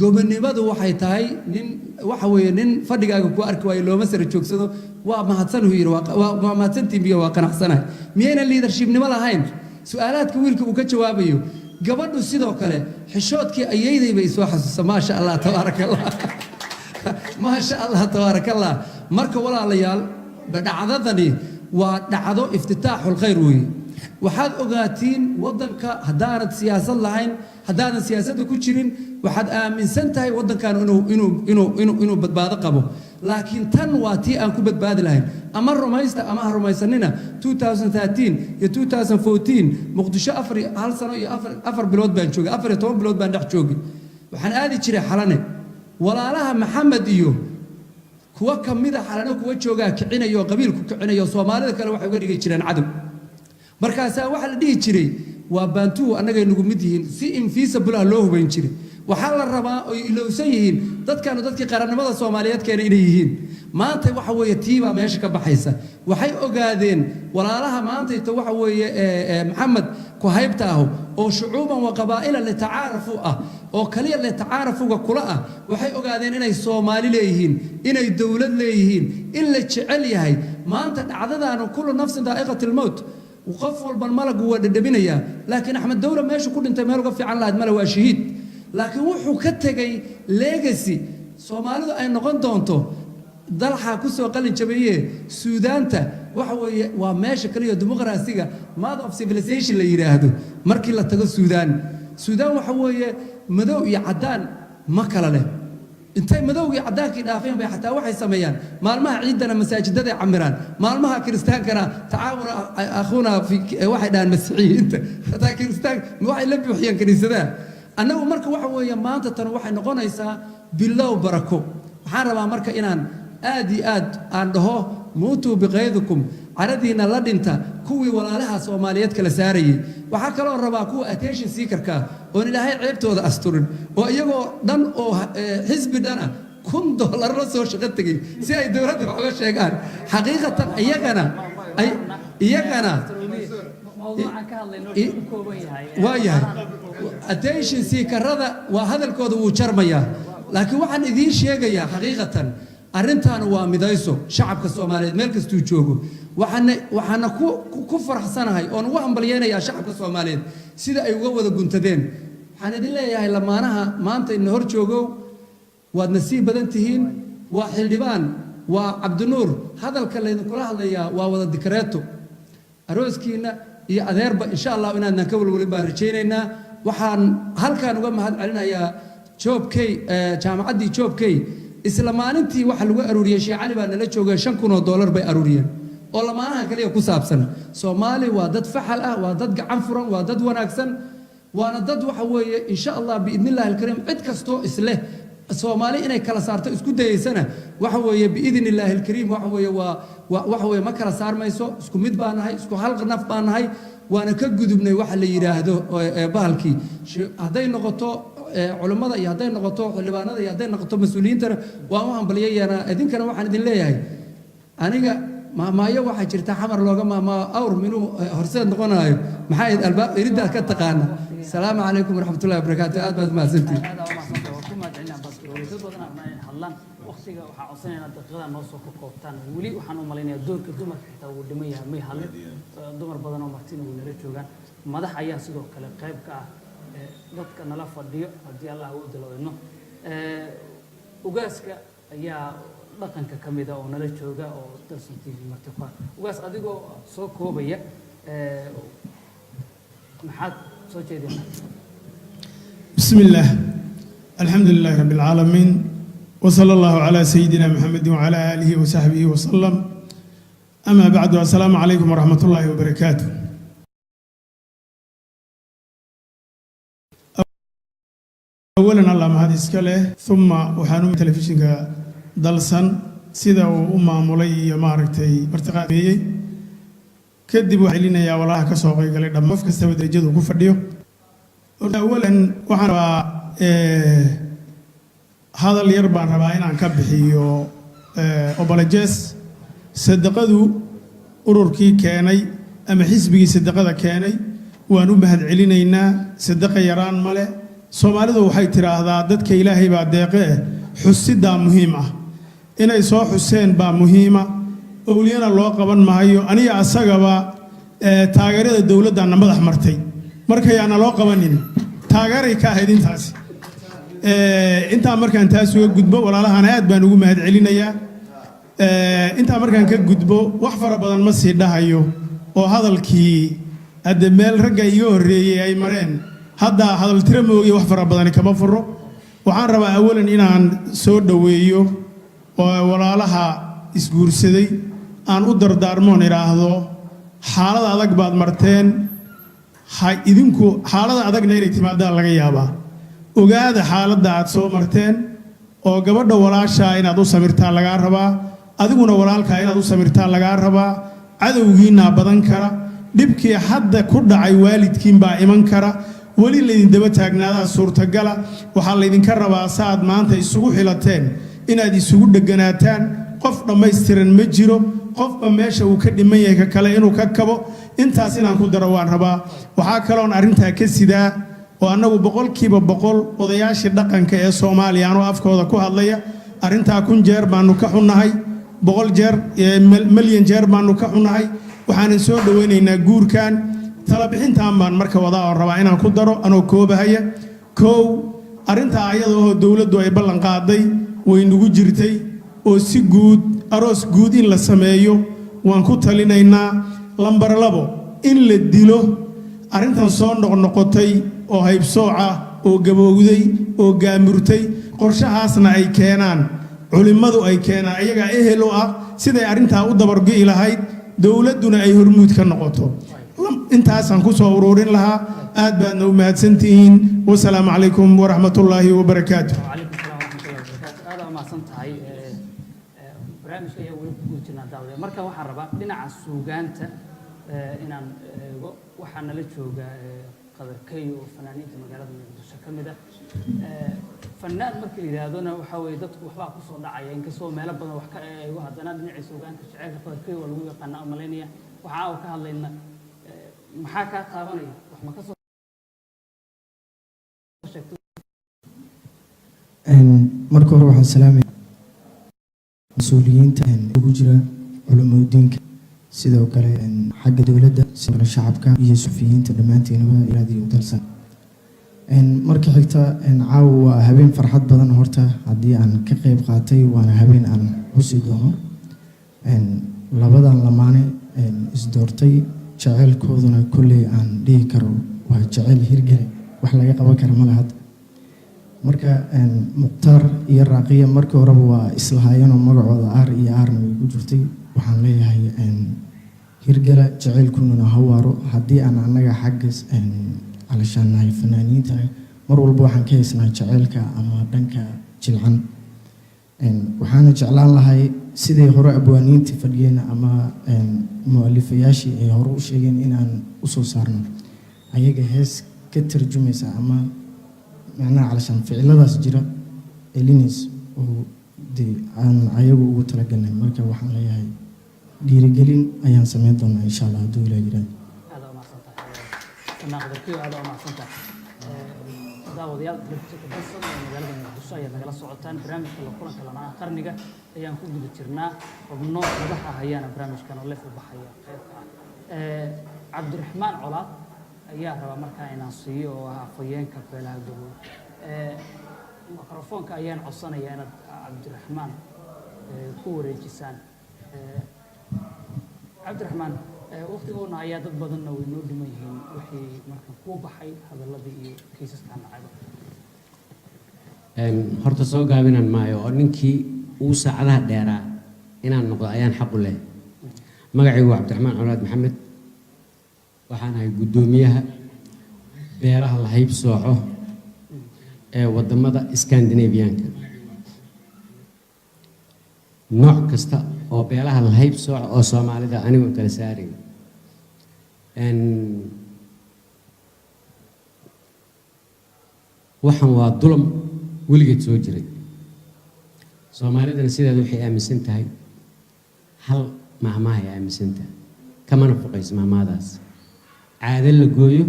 Speaker 11: Gobonimadu waxay tahay nin, waxa weeye, nin fadhigaaga ku arki waayo looma sara joogsado. Waa mahadsanhu yidhi, waa mahadsantiin biyo, waa qanacsanahay. Miyaynan leadershipnimo lahayn su-aalaadka wiilka uu ka jawaabayo? Gabadhu sidoo kale, xishoodkii ayayday bay soo xasuusa. Maasha Allah, tabaaraka Allah, maasha Allah, tabaaraka Allah. Marka walaalayaal, dhacdadani waa dhacdo افتتاح الخير weeye. Waxaad ogaatiin, waddanka haddaanad siyaasad lahayn, haddaadan siyaasadda ku jirin, waxaad aaminsan tahay waddankan inuu badbaado qabo. Laakiin tan waa tii aan ku badbaadi lahayn. Ama rumaysta ama ha rumaysanina, 2013 iyo 2014 Muqdisho afar hal sano iyo 4 bilood baan joogay, 14 bilood baan dhex joogay. Waxaan aadi jiray Xalane. Walaalaha Maxamed iyo kuwa ka mida Xalane kuwa joogaa kicinayo oo qabiilku kicinayo, Soomaalida kale waxay uga dhigi jireen cadow. Markaasaa waxaa la dhihi jiray waa Baantuhu, annagay nagu mid yihiin, si invisible ah loo hubayn jiray. Waxaa la rabaa oy ilowsan yihiin dadkanu dadkii qarannimada Soomaaliyeed keena inay yihiin. Maanta waxa weeye tiibaa meesha ka baxaysa. Waxay ogaadeen walaalaha maantayto, waxa weeye Maxamed ku haybta aho oo شعوبا وقبائل لتعارفوا ah, oo kaliya لتعارفوا ga kula ah, waxay ogaadeen inay Soomaali leeyihiin, inay dowlad leeyihiin, in la jecel yahay. Maanta dhacdadaanu, كل نفس ذائقة الموت, qof walban malagu waa dhadhaminayaa. Laakiin Axmed Dowle meeshu ku dhintay meel uga fiican lahayd male, waa shahiid. Laakiin wuxuu ka tegay legacy Soomaalidu ay noqon doonto. Dalxaa ku soo qalin jabeeye Suudaanta, waxa weeye waa meesha kaliya dimuqraasiga, mother of civilization la yidhaahdo. Markii la tago Suudaan, Suudaan waxa weeye madow iyo caddaan ma kala leh. Intay madowgii caddaankii dhaafeen bay xataa waxay sameeyaan maalmaha ciidana masaajidaday camiraan, maalmaha kiristaankana تعاون أخونا في, waxay dhahaan Masiixiyiinta, xataa kiristaan waxay la buuxiyaan kiniisadaha. Annagu marka waxa weeye maanta tan waxay noqonaysaa bilow barako. Waxaan rabaa marka inaan aad iyo aad aan dhaho. Muutuu biqaydikum, caradiina la dhinta. Kuwii walaalaha Soomaaliyeed kala saarayay, waxaa kaloo rabaa kuwa attention seekerka oon Ilaahay ceebtooda asturin, oo iyagoo dhan oo xisbi dhan ah $1000 la soo shaqo tegey si ay dowladda wax uga sheegaan. Xaqiiqatan iyagana
Speaker 1: Mawduucan ka hadlayno wuxuu ku kooban yahay.
Speaker 11: Waa yahay, attention seekerada waa hadalkooda wuu jarmayaa, laakiin waxaan idiin sheegayaa xaqiiqatan arrintan waa midayso shacabka Soomaaliyeed meel kastuu joogo. Waxaana ku faraxsanahay oon ugu hambalyeynayaa shacabka Soomaaliyeed sida ay uga wada guntadeen. Waxaan idin leeyahay, lamaanaha maanta ina hor joogow, waad nasiib badan tihiin. Waa xildhibaan, waa Cabdinuur. Hadalka laydinkula hadlayaa waa wada dikareeto. Arooskiina iyo adeerba insha Allah inaadnan ka walwalin baan rajaynaynaa. Waxaan halkaan uga mahad celinayaa Joobkey, jaamacaddii Joobkey. Isla maalintii waxa lagu aruuriyey, Sheekh Cali baa nala joogay, $5000 bay aruuriyeen oo lamaanaha kaliya ku saabsan. Soomaali waa dad faxal ah, waa dad gacan furan, waa dad wanaagsan, waana dad waxa weeye insha Allah biidni illahi alkariim cid kastoo isleh Soomaali inay kala saarto isku dayeysana, waxa weeye biidni illaahi alkariim, waxa weeye waa waxa weeye ma kala saarmayso. Isku mid baa nahay, isku hal naf baa nahay, waana ka gudubnay waxa la yidhaahdo bahalkii. Hadday noqoto culummada iyo hadday noqoto xildhibaanada iyo hadday noqoto mas-uuliyiintana, waan u hambalyayanaa. Idinkana waxaan idin leeyahay, aniga maamaayo waxaa jirta Xamar looga maamaayo, awr minuu horseed noqonayo maxaa ahayd, albaab iridaad ka taqaana. Asalaamu calaykum waraxmatullahi wabarakaatu. Aad baad mahadsantihin.
Speaker 1: Aad aa umahadsantahay, waa ku mahadcelinaa Ambassador. Dad badan aan rabnaa inay hadlaan, waqtiga waxaan codsanaynaa daqiiqada noo soo koobtaan. Weli waxaan u malaynayaa doorka dumarka xitaa wuu dhiman yahay, may hadlin. Dumar badan oo martina way nala joogaan. Madax ayaa sidoo kale qayb ka ah dadka nala fadhiyo, haddii Allah u dalo idno. Ugaaska ayaa dhaqanka ka mida oo nala jooga oo Dalsan TV marti ku ah. Ugaas, adigoo soo koobaya, maxaad soo jeedinaa?
Speaker 12: بسم الله، الحمد لله رب العالمين، وصلى الله على سيدنا محمد وعلى آله وصحبه وسلم. أما بعد، السلام عليكم ورحمة الله وبركاته. أولا الله mahad iska leh, ثم waxaan u telefishinka Dalsan sida uu u maamulay iyo maaragtay martiqaadeeyey. Kadib waxaan celinayaa walaalaha ka soo qaybgalay dhammaan, qof kastaba darajadu ku fadhiyo. Awalan waxaan rabaa hadal yar baan rabaa inaan ka bixiyo obolajes sadaqadu ururkii keenay ama xisbigii sadaqada keenay. Waan u mahad celinaynaa. Sadaqa yaraan male. Soomaalidu waxay tidhaahdaa dadka Ilaahay baa deeqe eh, xusidaa muhiim ah, inay soo xuseen baa muhiima. Owliyana loo qaban maayo. Aniga asagaba taageerada dowladdaana madax martay, markayaana loo qabanin taageeray ka ahayd intaasi. Intaa markaan taas uga gudbo, walaalahana aad baan ugu mahad celinayaa. Intaa markaan ka gudbo, wax fara badan ma sii dhahayo oo hadalkii hadde meel ragga iga horreeyey ay mareen, hadda hadal tiro moogiy wax fara badani kama furo. Waxaan rabaa awalan inaan soo dhoweeyo oo walaalaha isguursaday aan u dardaarmoon idhaahdo: xaalada adag baad marteen, ha idinku xaalada adagna inay timaadaan laga yaabaa. Ogaada xaaladda aad soo marteen, oo gabadha walaashaa inaad u samirtaan lagaa rabaa, adiguna walaalkaa inaad u samirtaan lagaa rabaa. Cadowgiinnaa badan kara, dhibkii hadda ku dhacay waalidkiin baa iman kara, weli laydin daba taagnaadaa suurtagala. Waxaa laydinka rabaa saaad maanta isugu xilateen inaad isugu dheganaataan. Qof dhammaystiran ma jiro, qofba meesha uu ka dhiman yahay ka kale inuu ka kabo. Intaas inaan ku daro waan rabaa. Waxaa kaloon arrintaa ka sidaa oo annagu 100% odayaashii dhaqanka ee Soomaaliya anoo afkooda ku hadlaya, arrintaa 1000 jeer baanu ka xunnahay, 100 jeer, milyan jeer baanu ka xunnahay. Waxaanan soo dhowaynaynaa guurkan. Talabixintan baan marka wadaa oo rabaa inaan ku daro anoo koobahaya. Kow, arrintaa ayada oo dowladdu ay ballan qaaday way nagu jirtay, oo si guud aroos guud in la sameeyo waan ku talinaynaa. Lambar labo, in la dilo arrintan soo noqnoqotay oo haybsooca oo gabowday oo gaamurtay, qorshahaasna ay keenaan culimmadu, ay keenaan iyagaa ehel u ah siday arrintaa u dabargo'i lahayd, dowladduna ay hormuud ka noqoto. Intaasaan ku soo ururin lahaa. Aad baadna u mahadsantihiin. Wasalaamu calaykum waraxmatullaahi wabarakaatu.
Speaker 1: وعليكم السلام ورحمة الله وبركاته. Aad umahadsan tahay. Barnaamijka ayaa weli ku guda jirnaa, daawade. Marka waxaan rabaa dhinaca suugaanta inaan eego. Waxaa nala jooga Qadarkay oo fanaaniinta magaalada Muqdisho ka mid ah. Fanaan marka la yidhaahdona waxaa weeye dadku waxbaa kusoo dhacaya, inkastoo meelo badan wax ka eego, haddana dhinaca suugaanta jaceylka Qadarkay waa lagu yaqaana umalaynaya. Waxaa oo ka hadlayna, maxaa kaa taabanaya? Wax ma ka soo sheegtay?
Speaker 13: Marka hore waxaan salaamaya mas-uuliyiinta ugu jira culumoodiinka, sidoo kale xagga dowladda, sidoo kale shacabka iyo suxufiyiinta, dhammaantiinaba Raadiyo Dalsan. Marka xigta, caawa waa habeen farxad badan horta haddii aan ka qeyb qaatay, waana habeen aan xusi doono labadan lamaane isdoortay, jaceylkooduna kolley aan dhihi karo waa jaceyl hirgale, wax laga qaban kara ma laha hadda. Marka Mukhtaar iyo Raaqiya markii horeba waa islahaayeenoo magacooda R iyo R-na way ku jirtay. Waxaan leeyahay hirgala, jaceylkununa ha waaro. Haddii aan annaga xagga calashaan nahay fanaaniinta, mar walba waxaan ka haysnaa jaceylka ama dhanka jilcan. Waxaana jeclaan lahay siday hore abwaaniinta fadhiyeen ama mu'alifayaashii ay hore u sheegeen inaan usoo saarno ayaga hees ka tarjumaysa ama macnaha calashaan ficiladaas jira elinis oo dee aan ayagu ugu talagalnay. Marka waxaan leeyahay dhiirigelin ayaan sameyn doonaa, insha Allah, hadduu Ilaah yiraahdo.
Speaker 1: Aad aa umahadsan tahay, fanaan Qadarkiyo, aad aa umahadsan tahay. Daawadayaal, telefishinka Dalsan ee magaalada Muqdisho ayaad nagala socotaan. Barnaamijka la kulanka lamaanaha qarniga ayaan ku guda jirnaa. Xubno madaxa hayaana barnaamijkan oo leef u baxaya qaybka ah. Cabdiraxmaan Colaad ayaa rabaa markaa inaan siiyo, oo ah afhayeenka beelaha Gabow. Mikrofoonka ayaan codsanayaa inaad Cabdiraxmaan ku wareejisaan. Cabdiraxmaan, waqtigoona ayaa dad badanna way noo dhiman yihiin. Wixii marka kuu baxay hadalladii iyo kiisaskan dhacayba?
Speaker 14: Horta soo gaabinan maayo oo ninkii uu saacadaha dheeraa inaan noqdo ayaan xaq u leh. Magacaygu waa Cabdiraxmaan Colaad Maxamed. Waxaan ahay guddoomiyaha beelaha la hayb sooco ee waddamada Scandinavianka, nooc kasta oo beelaha la hayb sooco oo Soomaalida anigoon kala saarayn. Waxan waa dulum weligeed soo jiray. Soomaalidana sideeda waxay aaminsan tahay hal maahmaahay aaminsan tahay, kamana foqayso maahmaahdaas: caado la gooyo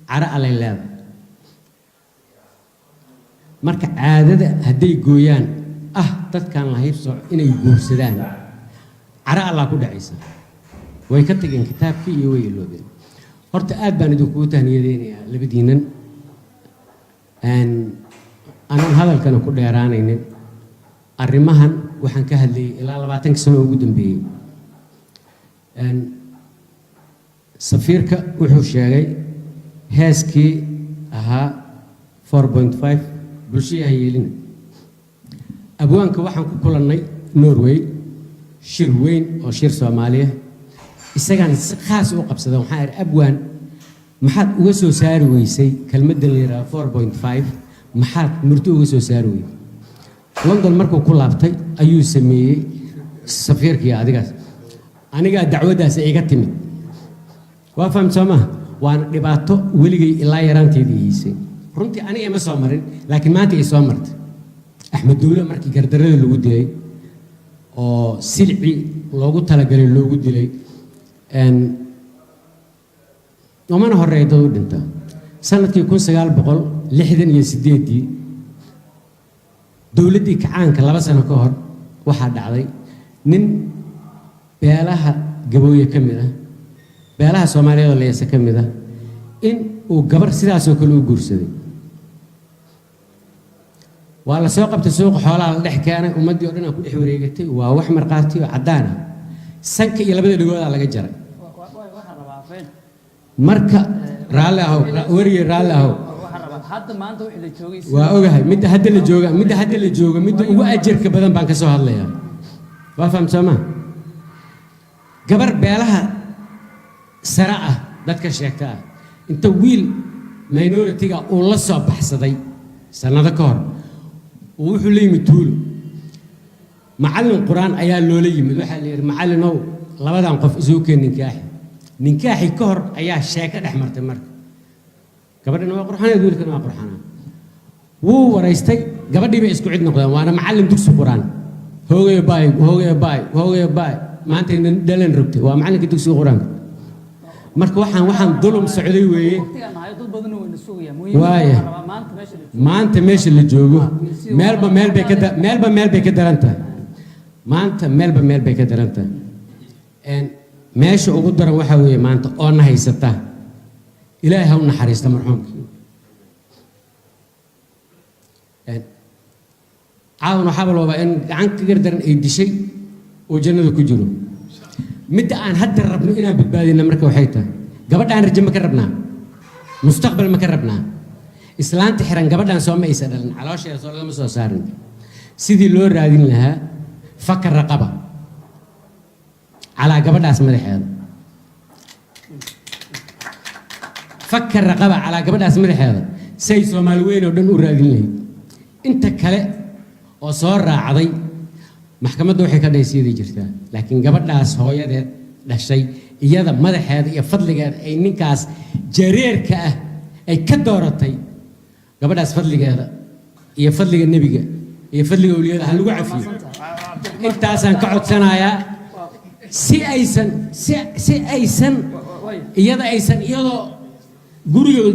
Speaker 14: caro allay leedahay. Marka caadada hadday gooyaan ah dadkan la hayb sooco inay guursadaan, caro Allaa ku dhacaysa. Way ka tageen kitaabkii iyo way iloobeen. Horta aad baan idinkugu tahniyadeynayaa labadiinan. Anaan hadalkana ku dheeraanaynin, arrimahan waxaan ka hadlayay ilaa 20-ka sano ugu dambeeyey. Safiirka wuxuu sheegay heeskii ahaa 4.5 bulshaya ha yeelina. Abwaanka waxaan ku kulannay Norway, shir weyn oo shir Soomaaliya. Isagaan si khaas u qabsada. Waxaan idhi, "Abwaan, maxaad uga soo saari weysay kelmaddan la yidhaha 4.5? Maxaad murto uga soo saari weysay?" London markuu ku laabtay ayuu sameeyey safiirkii adigaas. Anigaa dacwaddaas iga timid, waa fahamta soo maha? Waana dhibaato weligay ilaa yaraanteedii hiisay. Runtii aniga ima soo marin, laakiin maanta i soo martay. Axmed Dowle markii gardarrada lagu dilay oo silci loogu talagalay loogu dilay, umana horeeya dad u dhinta. Sanadkii 1968-dii, dowladdii kacaanka, 2 sano ka hor, waxaa dhacday nin beelaha Gabooye ka mid ah, beelaha Soomaaliyeed oo Leesa ka mid ah, in uu gabar sidaasoo kale u guursaday. Waa la soo qabtay, suuqa xoolaha la dhex keenay, ummaddii o dhan aa ku dhex wareegatay. Waa wax markhaati oo caddaan ah. Sanka iyo labada dhegoodaa laga jaray.
Speaker 1: Waxaan rabaa afeen
Speaker 14: Marka raalli ahow, weriye, raalli ahow.
Speaker 1: Waxaan rabaa hadda maanta wixii la joogay.
Speaker 14: Waa ogahay midda hadda la jooga, midda hadda la jooga, midda ugu ajarka badan baan ka soo hadlayaa. Waa fahamta soo maa? Gabar beelaha sare ah, dadka sheegta ah, inta wiil minority-ga uu la soo baxsaday sannado ka hor, uu wuxuu la yimid tuulo. Macallin Qur-aan ayaa loola yimid. Waxaa la yidhi, "Macallinow, labadan qof isugu keen ninkaaxi." Ninkaaxi ka hor ayaa sheeko dhex martay. Marka gabadhana waa qurxaneed, wiilkana waa qurxanaa. Wuu waraystay gabadhii, bay isku cid noqdeen, waana macallin dugsi Qur-aan. Hoogayo baay, hoogayo baay, hoogayo baay, maanta dhalan rogtay. Waa macallinka dugsiga Qur-aanka. Marka waxaan dulum socday weeye.
Speaker 1: Waqtigaan nahay, dad badan wayna sugayaan. Muhiimadda
Speaker 14: Waaya.
Speaker 1: waxaan rabaa maanta meesha la joogo.
Speaker 14: Maanta meesha la joogo, meelba meel bay ka daran tahay. Maanta meelba meel bay ka daran tahay. Meesha ugu daran waxaa weeye maanta oo na haysata, Ilaahay ha u naxariista marxuumkii. Caawan waxaaba la wabaa in gacan ka gardaran ay dishay oo jannada ku jiro. Midda aan hadda rabno inaan badbaadina marka waxay tahay, gabadhaan rajo ma ka rabnaa? Mustaqbal ma ka rabnaa? Islaanta xiran gabadhaan soo ma aysa dhalin? Caloosheeda soo lagama soo saarin? Sidii loo raadin lahaa fakar raqaba calaa gabadhaas madaxeeda, fakar raqaba calaa gabadhaas madaxeeda, say Soomaali weyn oo dhan u raadin lahayd. Inta kale oo soo raacday maxkamadda waxay ka dhaysiiday jirtaa, laakiin gabadhaas hooyadeed dhashay, iyada madaxeeda iyo fadligeeda ay ninkaas jareerka ah ay ka dooratay, gabadhaas fadligeeda iyo fadliga nebiga iyo fadliga awliyada ha lagu cafiyo. Intaasaan ka codsanayaa, si aysan iyada aysan iyadoo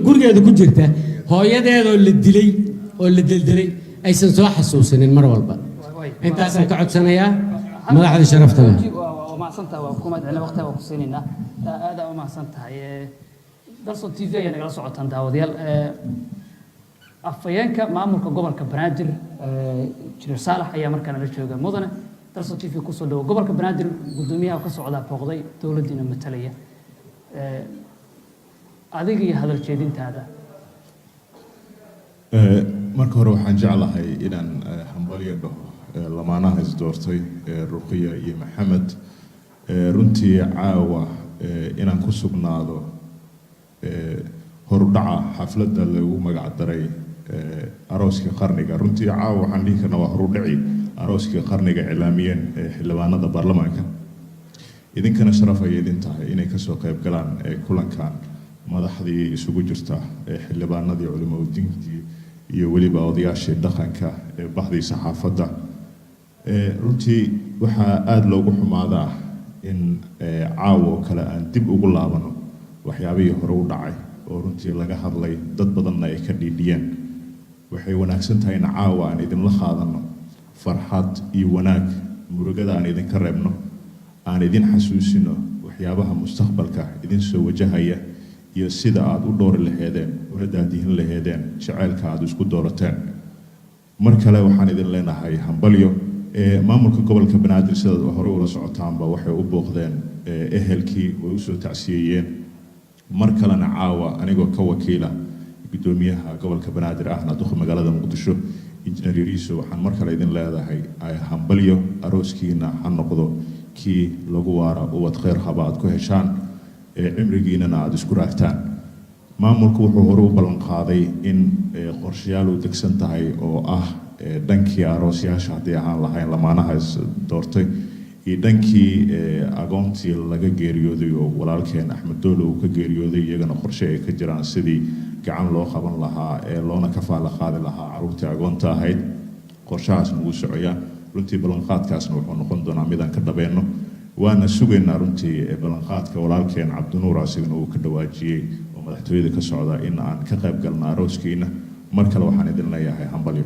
Speaker 14: gurigeeda ku jirta hooyadeedoo la dilay oo la deldelay aysan soo xasuusanin mar walba. Intaasaan ka codsanayaa madaxda sharafta leh.
Speaker 1: Waa mahadsan tahay, waa ku mahadcelin, waqtiga waa ku siinaynaa. Aad aa u mahadsan tahay. Dalson TV ayaa nagala socotaan, daawadayaal. Afhayeenka maamulka gobolka Banaadir, Jireer Saalax, ayaa markaana la jooga. Mudane, Dalson TV kusoo dhawo. Gobolka Banaadir guddoomiyaha ka socdaa booqday, dowladdiina matalaya. Adiga iyo hadal jeedintaada.
Speaker 15: Marka hore waxaan jeclahay inaan hambalyo dhaho lamaanaha isdoortay, Ruqiya iyo Maxamed. Runtii caawa inaan ku sugnaado horudhaca xafladda lagu magac daray arooskii qarniga, runtii caawa waxaan dhihi karnaa waa horudhaci arooskii qarniga iclaamiyeen xildhibaanada baarlamaanka. Idinkana sharaf ayay idin tahay inay kasoo qayb galaan kulankan madaxdii isugu jirta xildhibaanadii, culimaudiintii iyo weliba odayaashii dhaqanka, bahdii saxaafadda. Runtii waxaa aada loogu xumaadaa in caawa oo kale aan dib ugu laabano waxyaabihii hore u dhacay oo runtii laga hadlay, dad badanna ay ka dhiidhiyeen. Waxay wanaagsan tahay in caawa aan idinla qaadano farxad iyo wanaag, murugada aan idinka reebno, aan idin xasuusino waxyaabaha mustaqbalka idin soo wajahaya iyo sida aada u dhoori laheedeen, una daadihin laheedeen jaceylka aada isku doorateen. Mar kale waxaan idin leenahay hambalyo. Maamulka gobolka Banaadir, sidaad hore ula socotaanba, waxay u booqdeen ehelkii, way usoo tacsiyeeyeen. Mar kalena caawa anigoo ka wakiila guddoomiyaha gobolka Banaadir, ahna duqa magaalada Muqdisho, Injineer Yariiso, waxaan mar kale idin leedahay hambalyo. Arooskiina ha noqdo kii lagu waara, ubad kheyr qaba aad ku heshaan, cimrigiinana aada isku raagtaan. Maamulku wuxuu hore u ballan qaaday in qorshayaal u degsan tahay oo ah dhankii aroosyaasha haddii ahaan lahayn lamaanaha is doortay iyo dhankii agoontii laga geeriyooday oo walaalkeen Axmed Doole uu ka geeriyooday, iyagana qorshe ay ka jiraan sidii gacan loo qaban lahaa ee loona kafaala qaadi lahaa carruurtii agoonta ahayd. Qorshahaasna wuu socoyaa. Runtii ballanqaadkaasna wuxuu noqon doonaa midaan ka dhabeenno, waana sugaynaa runtii ballanqaadka walaalkeen Cabdinuur asigana uu ka dhawaajiyey oo madaxtooyada ka socda in aan ka qayb galno arooskiina. Mar kale waxaan idin leeyahay hambalyo.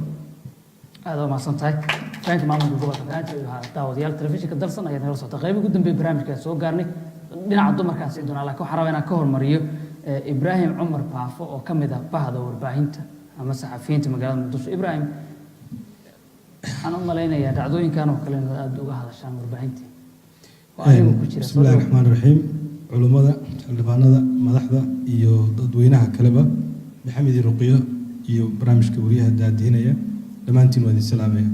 Speaker 1: Aad waa mahadsan tahay. Afhayeenka maamulka gobolka Banaadir ayuu ahaa. Daawadayaal, telefishinka Dalsan ayaa nagala socota. Qayb ugu dambeeya barnaamijka soo gaarnay, dhinaca dumarkaan sii doonaa, laakiin waxaan rabaa inaan ka hormariyo Ibraahim Cumar Baafo oo ka mid ah bahda warbaahinta ama saxafiyiinta magaalada Muqdisho. Ibraahim, waxaan u malaynayaa dhacdooyinkan oo kale inaad aada uga hadashaan warbaahintii oo anigu ku jira.
Speaker 11: Bismi Illahi Raxmaan Raxiim. Culummada, xildhibaanada, madaxda iyo dadweynaha kaleba, Maxamed iyo Ruqiyo iyo barnaamijka wariyaha daadihinaya, dhammaantiin waa idin salaamaya.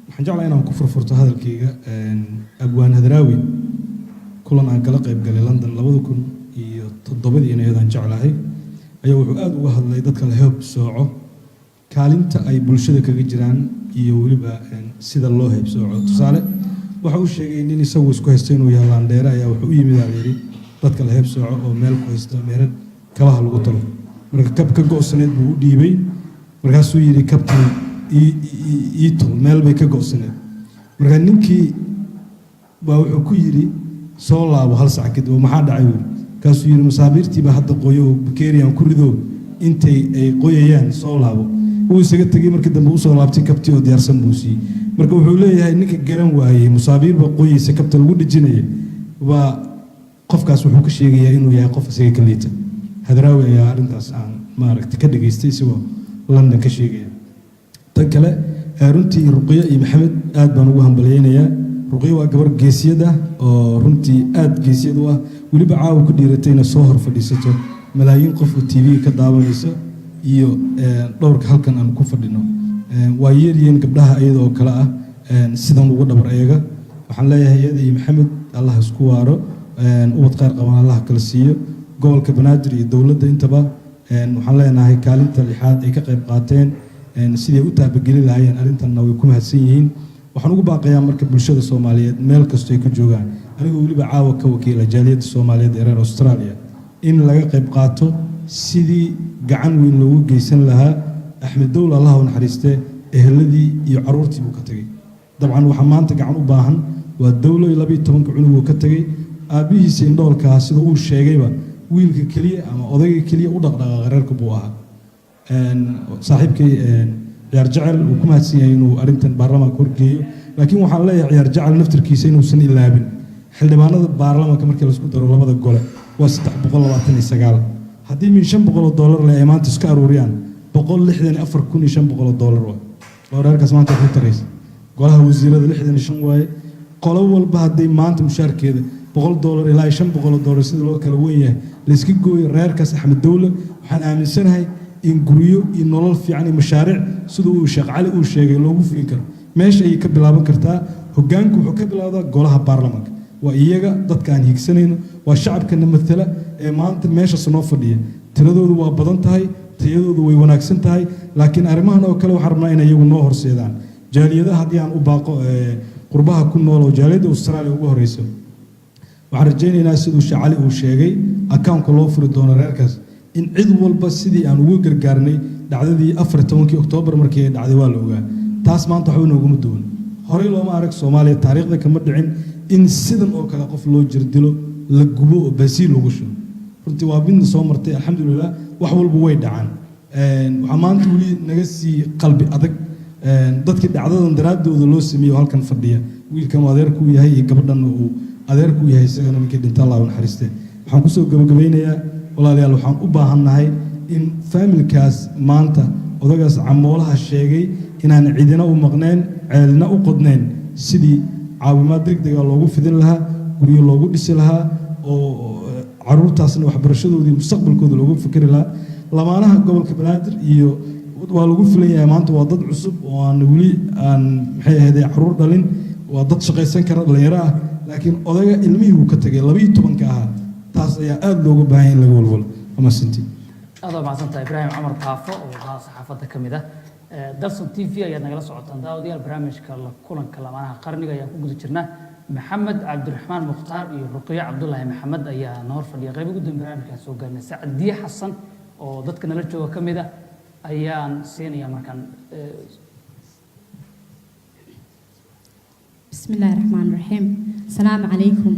Speaker 11: Waxaan jeclahay inaan ku furfurto hadalkayga Abwaan Hadraawi. Kulan aan kala qayb galay London 2007-dii iyadaan jeclahay ayaa wuxuu aada uga hadlay dadka la heeb sooco, kaalinta ay bulshada kaga jiraan iyo weliba Sida loo haybsooco, tusaale, waxa uu sheegay nin isagu isku haysto inuu yahay laandheere ayaa wuxuu u yimid, aa layidhi, dadka la haybsooco oo meel ku haysto meherad kabaha lagu talo. Marka kab ka go'saneed buu u dhiibay. Markaasuu yidhi, "Kabtan ii tol, meel bay ka go'saneed." Marka ninkii baa wuxuu ku yidhi, "Soo laabo hal sac kadib." "Maxaa dhacay?" Wuri. Markaasuu yidhi, "Masaabiirtiiba hadda qoyo oo bakeeriyan ku rido, intay ay qoyayaan soo laabo." Wuu isaga tegey. Markii dambe usoo laabtay, kabtii oo diyaarsan buu siiyey. Marka wuxuu leeyahay, ninka garan waayey musaabiirba qoyeysa kabta lagu dhejinaya, waa qofkaas wuxuu ka sheegayaa inuu yahay qof isaga ka liita. Hadraawi ayaa arrintaas aan maaragtay ka dhageystay isagoo London ka sheegaya. Tan kale, runtii Ruqyo iyo Maxamed aad baan ugu hambalyeynayaa. Ruqyo waa gabar geesiyad ah oo runtii aad geesiyad u ah, weliba caawa ku dhiiratay inay soo hor fadhiisato malaayiin qof oo TV ka daawanaysa iyo dhowrka halkan aan ku fadhino. Waa yeeryihiin gabdhaha iyada oo kale ah sidan ugu dhabar eega. Waxaan leeyahay, iyada iyo Maxamed Allah isku waaro, ubad khayr qaban Allah kala siiyo. Gobolka Banaadir iyo dowladda intaba waxaan leenahay kaalinta lixaad ay ka qayb qaateen sidii u taabageli lahaayeen arrintanna way ku mahadsan yihiin. Waxaan ugu baaqayaa marka bulshada Soomaaliyeed meel kastoo ay ka joogaan, anigoo weliba caawa ka wakiila jaaliyadda Soomaaliyeed ee reer Australia, in laga qayb qaato sidii gacan weyn loogu geysan lahaa Axmed Dowle, Allah u naxariistee, eheladii iyo caruurtii buu ka tegey. Dabcan waxaa maanta gacan u baahan waa Dowlo iyo 12-ka cunug uu ka tegey. Aabbihiisa indhoolkaa, sida uu sheegayba, wiilka keliya ama odayga keliya u dhaqdhaqaaqa reerka buu ahaa. Saaxiibkay Ciyaar Jecel uu ku mahadsan yahay inuu arrintan baarlamaanka horgeeyo, laakiin waxaan leeyahay Ciyaar Jecel naftirkiisa inuusan ilaabin xildhibaanada baarlamaanka markii laisku daro labada gole waa 329. Haddii min $500 leh ay maanta iska aruuriyaan, $164,500 waay oo reerkaas maanta wax u taraysa. Golaha wasiirada 65 waaye. Qolo walba hadday maanta mushaarkeeda $100 ilaa $500, sida loo kala wen yahay, layska gooyo reerkaas Axmed Dowle, waxaan aaminsanahay in guryo iyo nolol fiican iyo mashaariic, sida uu Sheekh Cali uu sheegay, loogu fulin karo. Meesha ayay ka bilaaban kartaa. Hoggaanku wuxuu ka bilowdaa golaha baarlamaanka. Waa iyaga dadka aan higsanayno, waa shacabkana matala ee maanta meeshaas noo fadhiya. Tiradoodu waa badan tahay, tayadoodu way wanaagsan tahay, laakiin arrimahan oo kale waxaan rabnaa inay iyagu noo horseedaan. Jaaliyadaha haddii aan u baaqo, qurbaha ku nool oo jaaliyadda Australia ugu horeyso, waxaan rajaynaynaa, siduu Sheekh Cali uu sheegay, accountka loo furi doono reerkaas, in cid walba sidii aan ugu gargaarnay dhacdadii 14-kii Oktoobar markii ay dhacday. Waa la ogaa taas. Maanta waxba nooguma duwan. Horey looma arag Soomaaliya, taariikhda kama dhicin in sidan oo kale qof loo jirdilo, la gubo oo baasiil lagu shubo. Runtii waa midna soo martay. Alxamdulilah, wax walba way dhacaan. Waxaa maanta weli naga sii qalbi adag dadkii dhacdadan daraaddooda loo sameeyey oo halkan fadhiya, wiilkan uu adeerku yahay iyo gabadhan uu adeerku yahay, isagana ninkii dhinta Allah u naxariistee. Waxaan kusoo gabagabeynayaa, walaalayaal, waxaan u baahannahay in faamilkaas maanta odagaas camoolaha sheegay inaan cidina u maqneen, ceelina u qodnayn, sidii caawimaad degdega loogu fidin lahaa, guryo loogu dhisi lahaa, oo caruurtaasna waxbarashadoodii mustaqbalkooda loogu fikri lahaa. Lamaanaha gobolka Banaadir iyo waa lagu filan yahay. Maanta waa dad cusub oo aan weli aan, maxay ahayd, caruur dhalin. Waa dad shaqaysan kara, dhalinyaro ah, laakiin odayga ilmihii uu ka tegay 12-ka ahaa, taas ayaa aada looga baahan yahay in laga walwalo amasintii.
Speaker 1: Aad waa mahadsantahay, Ibraahim Cumar Baafo oo ahaa saxaafadda ka mid ah. Dalson TV ayaad nagala socotaan, daawadayaal. Barnaamijka la kulanka lamaanaha qarniga ayaan ku guda jirnaa. Maxamed Cabdiraxmaan Mukhtaar iyo Ruqiyo Cabdulaahi Maxamed ayaa na hor fadhiya. Qayb ugu dambe barnaamijkaan soo gaarnay. Sacdiye Xasan oo dadka nala jooga ka mid ah ayaan siinaya markaan.
Speaker 16: بسم الله الرحمن الرحيم، السلام عليكم.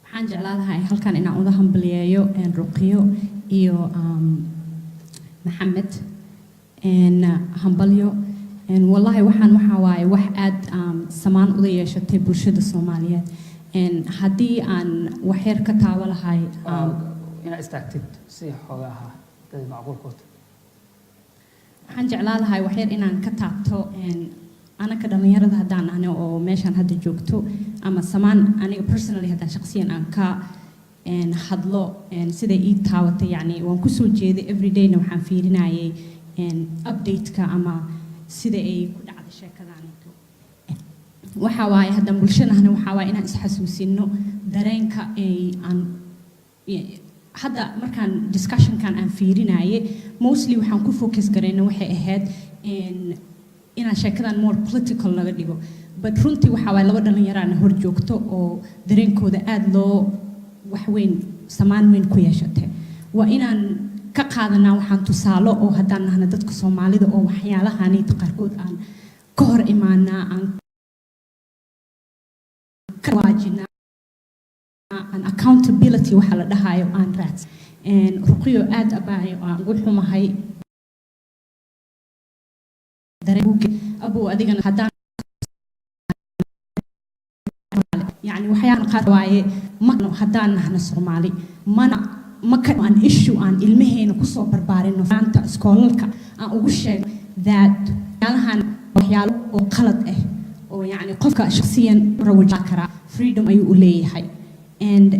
Speaker 16: Waxaan jeclaan lahaa halkan inaan uga hambaliyeeyo Ruqiyo iyo Maxamed hambalyo. Wallahi waxaan waxaa waaye wax aad samaan uga yeeshatay bulshada Soomaaliyeed. Haddii aan waxyar ka taabo lahay
Speaker 1: inaad istaagtid si xooga ahaa dad macquulkood.
Speaker 16: Waxaan jeclaan lahay waxyar inaan ka taabto. Anaka dhallinyarada haddaan ahna oo meeshaan hadda joogto ama samaan, aniga personally haddaan shaqsiyan aan ka hadlo, siday ii taabatay, yacni waan kusoo jeeday everydayna, waxaan fiirinayay update-ka ama sida ay ku dhacday sheekadaanito. Waxa waaye, haddaan bulshanahna, waxaa waaye inaan isxasuusino dareenka ay aan Hadda markaan discussionkan aan fiirinaye, mostly waxaan ku focus garayna waxay ahayd inaan sheekadan more political laga dhigo, but runtii waxaa waaye laba dhalinyaraana hor joogto oo dareenkooda aada loo wax weyn samaan weyn ku yeeshatay. Waa inaan ka qaadanaa waxaan tusaalo oo haddaan nahna dadka Soomaalida oo waxyaalahanita qaarkood aan ka hor imaanaa, aan ka waajinaa, aan accountability waxa la dhahayo aan raadsan. Ruqiyo, aad abaayo aan ugu xumahay abow adigana haddaan yani waxyaalaha qaar waaye ma haddaan nahna Soomaali mana ma ka aan issue aan ilmaheena kusoo barbaarino maanta iskoolalka aan ugu sheegno that waxyaalahan waxyaalo oo qalad ah oo yani qofka shakhsiyan rawajaa karaa, freedom ayuu u leeyahay. And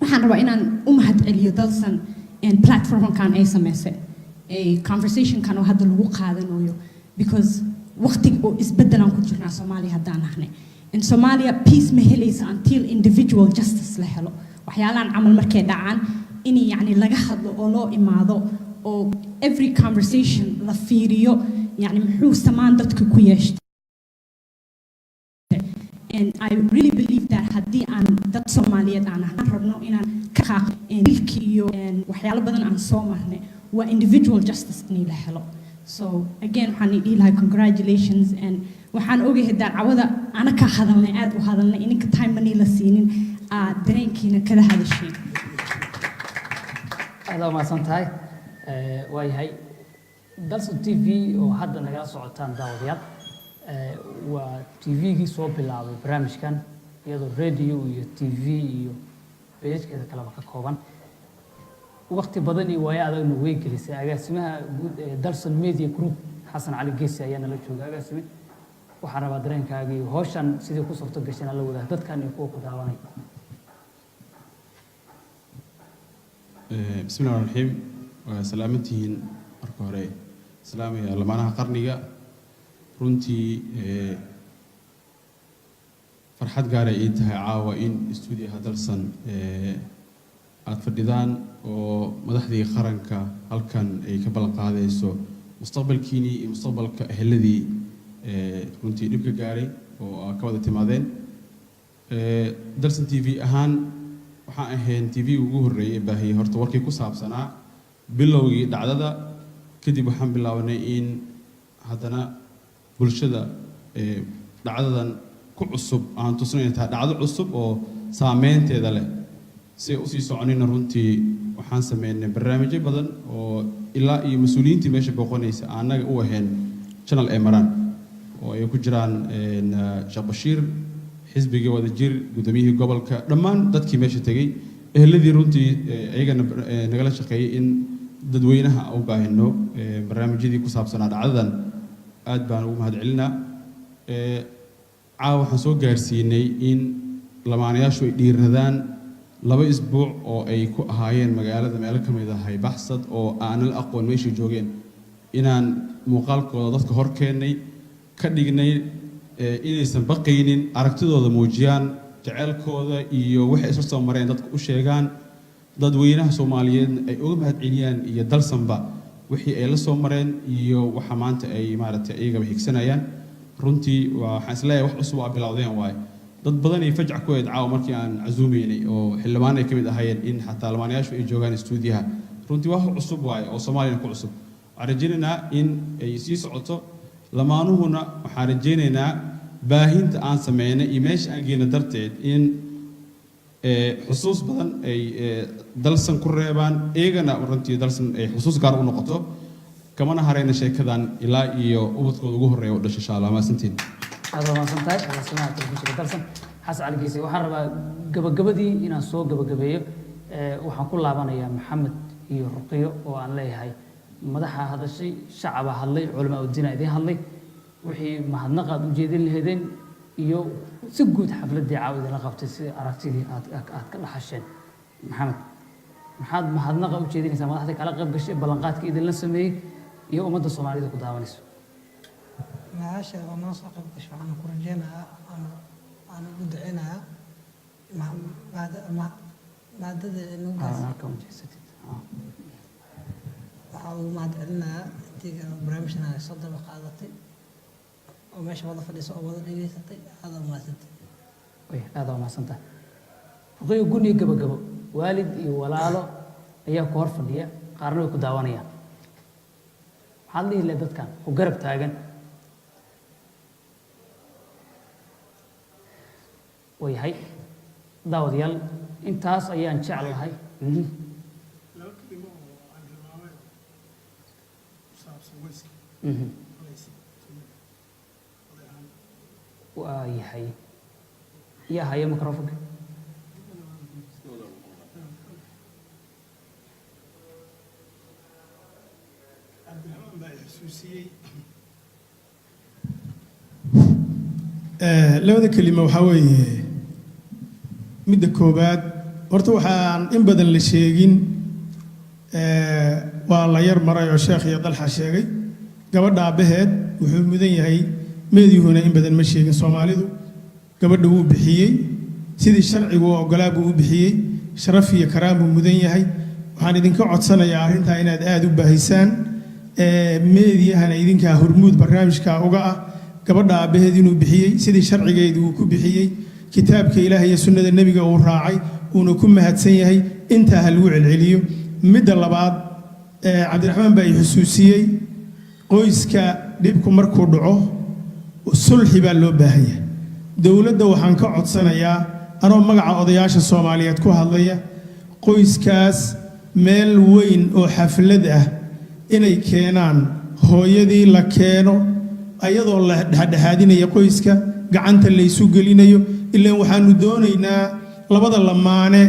Speaker 16: waxaan rabaa inaan u mahadceliyo Dalsan and platformkan ay sameysay ay conversationkan oo hadda lagu qaadanayo, because waqtiga oo isbedelaan ku jirnaa Soomaaliya haddaan nahnay. In Somalia peace ma helaysa until individual justice la helo. Waxyaalahan camal markay dhacaan in yani laga hadlo oo loo imaado oo every conversation la fiiriyo, yani muxuu samaan dadka ku yeeshtay. And I really believe that haddii aan dad Soomaaliyeed aan ahaan rabno inaan ka qaaq dilki iyo waxyaalo badan aan soo marnay, waa individual justice in la helo. So again, waxaan dhihi lahaa congratulations, and waxaan ogahay daacawada ana ka hadalnay, aad u hadalnay, ininka time mani la siinin aad dareenkiina kala hadashiin.
Speaker 1: Aad aa umahadsan tahay. Waayahay, Dalsan TV oo hadda nagala socotaan daawadayaal, waa TV-gii soo bilaabay barnaamijkan, iyadoo radio iyo TV iyo page-keeda kaleba ka kooban. Waqti badan iyo waayo adagna way gelisay. Agaasimaha guud ee Dalsan Media Group, Xasan Cali Geesi, ayaa nala jooga. Agaasime, waxaan rabaa dareenkaaga iyo hawshan sidii ku suurto gashay la wadaag dadkan iyo kuwa ku daawanay.
Speaker 17: Bismi llahi raxmaan raxiim. Waa salaamantihiin. Marka hore salaamaya lamaanaha qarniga. Runtii farxad gaaray ii tahay caawa in stuudiyaha Dalsan aada fadhidaan oo madaxdii qaranka halkan ay ka ballan qaadayso mustaqbalkiinii iyo mustaqbalka eheladii runtii dhibka gaaray oo aa ka wada timaadeen. Dalsan TV ahaan waxaan ahayn TV ugu horreeyay baahiyey horta warkii ku saabsanaa bilowgii dhacdada. Kadib waxaan bilaabanay in haddana bulshada dhacdadan ku cusub aan tusno inay tahay dhacdo cusub oo saameynteeda leh. Si ay usii soconina, runtii waxaan sameynay barnaamijyo badan oo ilaa iyo mas-uuliyiintii meesha booqanaysa annaga u ahayn channel ay maraan, oo ay ku jiraan Sheekh Bashiir, xisbigii Wadajir, guddoomiyihii gobolka, dhammaan dadkii meesha tegey, eheladii runtii iyagana nagala shaqeeyey in dadweynaha u baahino barnaamijyadii ku saabsanaa dhacdadan. Aad baan ugu mahadcelinaa. Caawa waxaan soo gaarsiinay in lamaanayaashu ay dhiiradaan 2 isbuuc oo ay ku ahaayeen magaalada meelo ka mid ahay baxsad oo aanan la aqoon meeshay joogeen, inaan muuqaalkooda dadka hor keennay, ka dhignay inaysan baqaynin, aragtidooda muujiyaan, jaceylkooda iyo waxay isla soo mareen dadka u sheegaan, dadweynaha Soomaaliyeedna ay uga mahadceliyaan iyo Dalsanba wixii ay la soo mareen iyo waxa maanta ay maaragtay iyagaba higsanayaan. Runtii waxaan isleeyahay wax cusub oo bilowdeen waaye. Dad badan ay fajac ku eed caawa markii aan casuumeynay oo xildhibaan ay ka mid ahaayeen in xataa lamaanayaashu ay joogaan istuudiyaha. Runtii wax cusub waaye oo Soomaaliyana ku cusub. Waxaan rajaynaynaa in ay sii socoto. Lamaanuhuna waxaan rajaynaynaa baahinta aan sameynay iyo meesha aan geyna darteed in xusuus badan ay Dalsan ku reebaan, iyagana runtii Dalsan ay xusuus gaar u noqoto. Kamana harayna sheekadan ilaa iyo ubadkooda ugu horreeya u dhasho, insha Allah. Mahadsantiin.
Speaker 1: Aad waa mahadsan tahay, agaasimaha telefishinka Dalsan, Xasan Cali Geese. Waxaan rabaa gabagabadii inaan soo gabagabeeyo. Waxaan ku laabanayaa Maxamed iyo Ruqiyo oo aan leeyahay madaxa hadashay, shacaba hadlay, culamaa udiina idiin hadlay, wixii mahadnaq aad ujeedin lahaydeen iyo si guud xafladdii caawa idinla qabtay, si aragtidii aad ka dhaxasheen. Maxamed, maxaad mahadnaqa u jeedinaysaa madaxda kala qayb gashay, ballanqaadka idinla sameeyey iyo ummadda Soomaalida ku daawanayso?
Speaker 2: Magaasha oo noo soo qayb gashay, waxaan ku rajeynayaa, aan ugu duceynayaa Maadada ninkaas.
Speaker 1: Halka u jeesatid.
Speaker 2: Waxaa ugu mahad celinayaa intii barnaamijkan ay soo daba qaadatay oo meesha wada fadhiso oo wada dhegeysatay. Aada u mahadsantay.
Speaker 1: Way aada u mahadsantahay, Ruqiyo. Gun iyo gabagabo, waalid iyo walaalo ayaa ku hor fadhiya, qaarna way ku daawanayaan. Maxaad dhihi lahayd dadkan ku garab taagan? Waayahay daawadayaal, intaas ayaan jeclahay.
Speaker 12: Laba kelimo oo aan hilmaamay oo ku saabsan qoyska. Oday ahaan. Waayahay, yaa haya microphone-ka? Cabdiraxmaan baa i xusuusiyey. Labada kelimo waxaa weeye, midda koowaad horta waxaan in badan la sheegin, waa la yar maray oo sheekh iyo Dalxa sheegay. Gabadha aabbaheed wuxuu mudan yahay, meedyuhuna in badan ma sheegin Soomaalidu. Gabadha wuu bixiyey, sidii sharcigu u ogolaa buu u bixiyey. Sharaf iyo karaam buu mudan yahay. Waxaan idinka codsanayaa arrintaa inaad aada u baahisaan, meediyahana idinkaa hormuud barnaamijka uga ah. Gabadha aabbaheed inuu bixiyey sidii sharcigeedu uu ku bixiyey, kitaabka Ilaahay iyo sunnada Nebiga uu raacay, uuna ku mahadsan yahay, intaa ha lagu celceliyo. Midda labaad, Cabdiraxmaan baa i xusuusiyey, qoyska dhibku markuu dhaco sulxi baa loo baahan yahay. Dowladda waxaan ka codsanayaa, anoo magaca odayaasha Soomaaliyeed ku hadlaya, qoyskaas meel weyn oo xaflad ah inay keenaan, hooyadii la keeno, ayadoo la dhexdhexaadinaya qoyska, gacanta laysu gelinayo. Ilaan waxaanu doonaynaa labada lamaane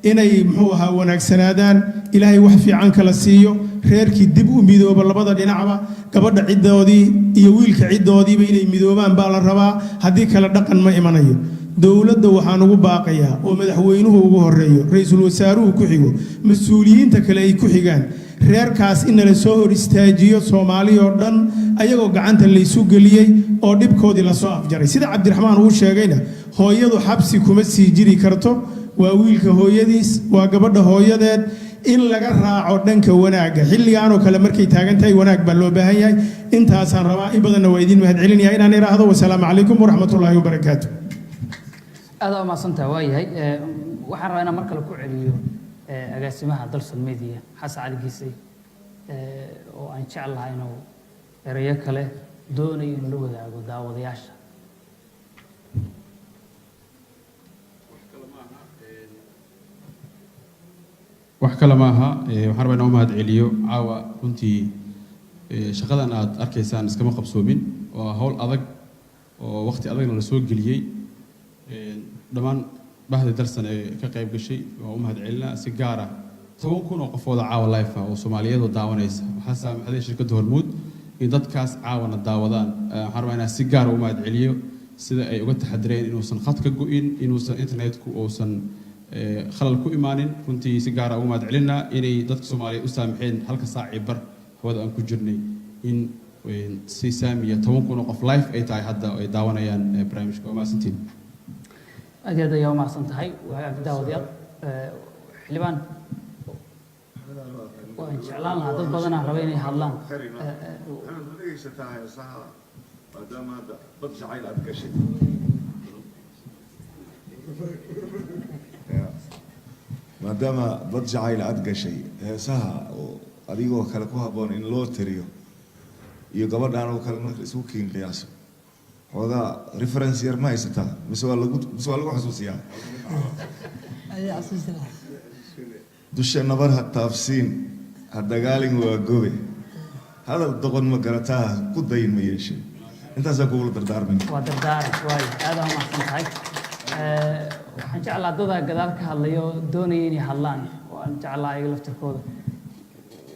Speaker 12: inay, muxuu ahaa, wanaagsanaadaan, Ilaahay wax fiican kala siiyo, reerkii dib u midooba labada dhinacba, gabadha ciddoodii iyo wiilka ciddoodiiba inay midoobaan baa la rabaa. Haddii kale dhaqan ma imanayo. Dowladda waxaan ugu baaqayaa, oo madaxweynuhu ugu horeeyo, ra-iisul wasaaruhu ku xigo, mas-uuliyiinta kale ay ku xigaan, reerkaas in nala soo hor istaajiyo Soomaali oo dhan, ayagoo gacanta laysu geliyey oo dhibkoodii lasoo afjaray. Sida Cabdiraxmaan uu sheegayna, hooyadu xabsi kuma sii jiri karto. Waa wiilka hooyadiis, waa gabadha hooyadeed. In laga raaco dhanka wanaagga xilligaanoo kale markay taagan tahay, wanaag baa loo baahan yahay. Intaasaan rabaa, in badanna waa idiin mahadcelinaya inaan idhaahdo wasalaamu calaykum waraxmatullaahi wabarakaatu.
Speaker 1: Aada u mahadsantaha. Waayahay, waxaan rabaa inaan mar kale ku celiyo agaasimaha Dalsan Media, Xasan Cali Giisay, oo aan jeclahay inuu erayo kale doonayo inuu la wadaago daawadayaasha.
Speaker 17: Wax kale maaha, waxaan rabaa inaan u mahad celiyo caawa. Runtii shaqadan aad arkaysaan iskama qabsoomin, waa hawl adag oo waqti adagna la soo geliyey. Dhammaan bahda Dalsan ee ka qayb gashay waa u mahad celinaa. Si gaar ah 10,000 oo qofooda caawa live ah oo Soomaaliyeed oo daawanaysa, waxaa saamaxday shirkadda Hormuud in dadkaas caawana daawadaan. Waxaan rabaa inaan si gaar ah u mahad celiyo sida ay uga taxadireen inuusan khad ka go'in, inuusan internetku uusan khalal ku imaanin. Runtii si gaara ugu mahad celinaa inay dadka Soomaaliyeed u saamaxeen halka saacii bar hawada aan ku jirnay in si saamiya 10,000 oo qof live ay tahay hadda ay daawanayaan barnaamijka. Waa mahadsantiin.
Speaker 1: Aad iyo aad ayaa u mahadsan tahay. Waa daawadayaal, xildhibaan, waan jeclaan lahaa, dad badanaa raba inay hadlaan.
Speaker 4: Maxamed, ma dhegaysataa heesaha, maadaama hadda bad jacayl aad gashay? Ya. Maadaama bad jacayl aad gashay, heesaha oo adigoo kale ku habboon in loo tiriyo iyo gabadhaan oo kale marka isugu kiin qiyaaso, xoogaa reference yar ma haysataa mise waa lagu xasuusiyaa?
Speaker 2: Ayaa xasuusin.
Speaker 4: Dusha nabar ha taabsiin, ha dagaalin, waa gobe hadal doqon ma garataa, ku dayin ma yeeshe. Intaasaan kugula dardaarmay.
Speaker 1: Waa dardaaran. Waayo, aad aa umahadsan tahay. Waxaan jeclaa dadaa gadaal ka hadlaya oo doonaya inay hadlaan, oo aan jeclaa ayaga laftirkooda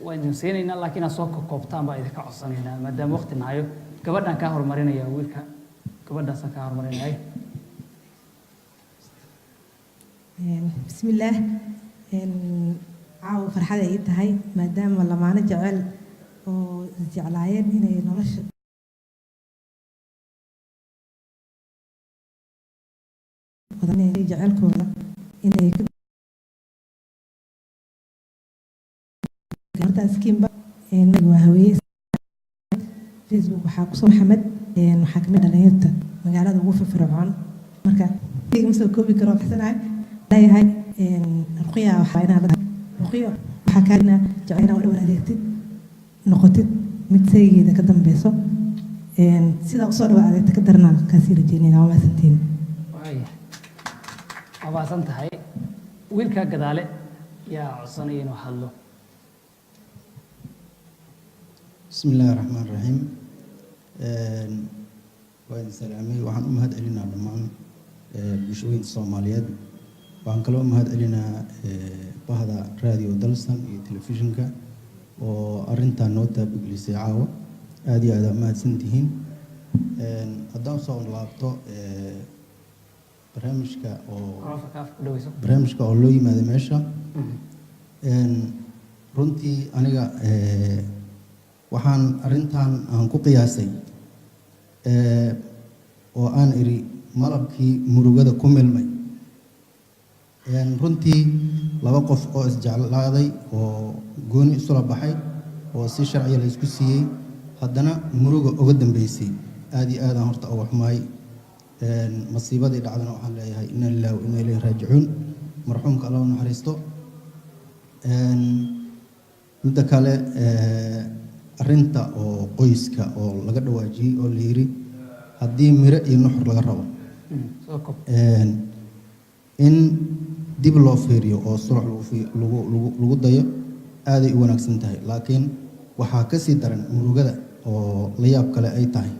Speaker 1: waan idin siinaynaa, laakiin inaad soo kokoobtaan baa idinka codsanaynaa maadaama waqti nahayo. Gabadhaan kaa horumarinaya, wiilka gabadhaasaan kaa horumarinaya.
Speaker 18: Bismillaah. Caawa farxad ay ii tahay maadaama lamaano jecel oo isjeclaayeen inay nolosha jaceylkooda inay ka Intaa iskiinba waa haweeye. Facebook waxaa kusoo Maxamed, waxaa kamid dhalinyarta magaalada ugu firfircoon. Marka ma soo koobi karo, baxsanahay leeyahay. Ruqya, waxaa inaa Ruqyo waxaa kaana jecel inaa u dhawaan adeegtid, noqotid mid saygeeda ka dambeyso. Sidaa usoo dhawa adeegta ka daranaa kaasii rajeynayna. Waa mahadsantiin.
Speaker 1: Waa mahadsan tahay. Wiilkaa gadaale yaa codsanaya inuu hadlo.
Speaker 19: Bismi illaahi raxmaan raxiim. Waa idin salaamay. Waxaan u mahad celinaa dhammaan bulshooyinka Soomaaliyeed. Waxaan kaloo u mahad celinaa bahda Raadiyo Dalsan iyo telefishinka oo arrintan noo taabagelisay caawa. Aada iyo aad aa mahadsan tihiin. Haddaan soo laabto barnaamijka oo
Speaker 1: Mikrofoonka afka ku dhaweyso.
Speaker 19: barnaamijka oo loo yimaado meesha, runtii aniga waxaan arrintan aan ku qiyaasay oo aan idhi malabkii murugada ku milmay. Runtii laba qof oo isjeclaaday oo gooni isula baxay oo si sharciya la isku siiyey, haddana muruga uga dambeysay, aad iyo aadaan horta uga xumaay. Masiibadii dhacdana waxaan leeyahay inna lillahi wa inna ilayhi raajicuun. Marxuumka Alla u naxariisto. Midda kale, arrinta oo qoyska oo laga dhawaajiyey oo la yiri haddii miro iyo nuxur laga rabo
Speaker 1: Soo koob.
Speaker 19: In dib loo fiiriyo oo sulux lagu dayo aaday u wanaagsan tahay, laakiin waxaa kasii daran murugada oo la yaab kale ay tahay.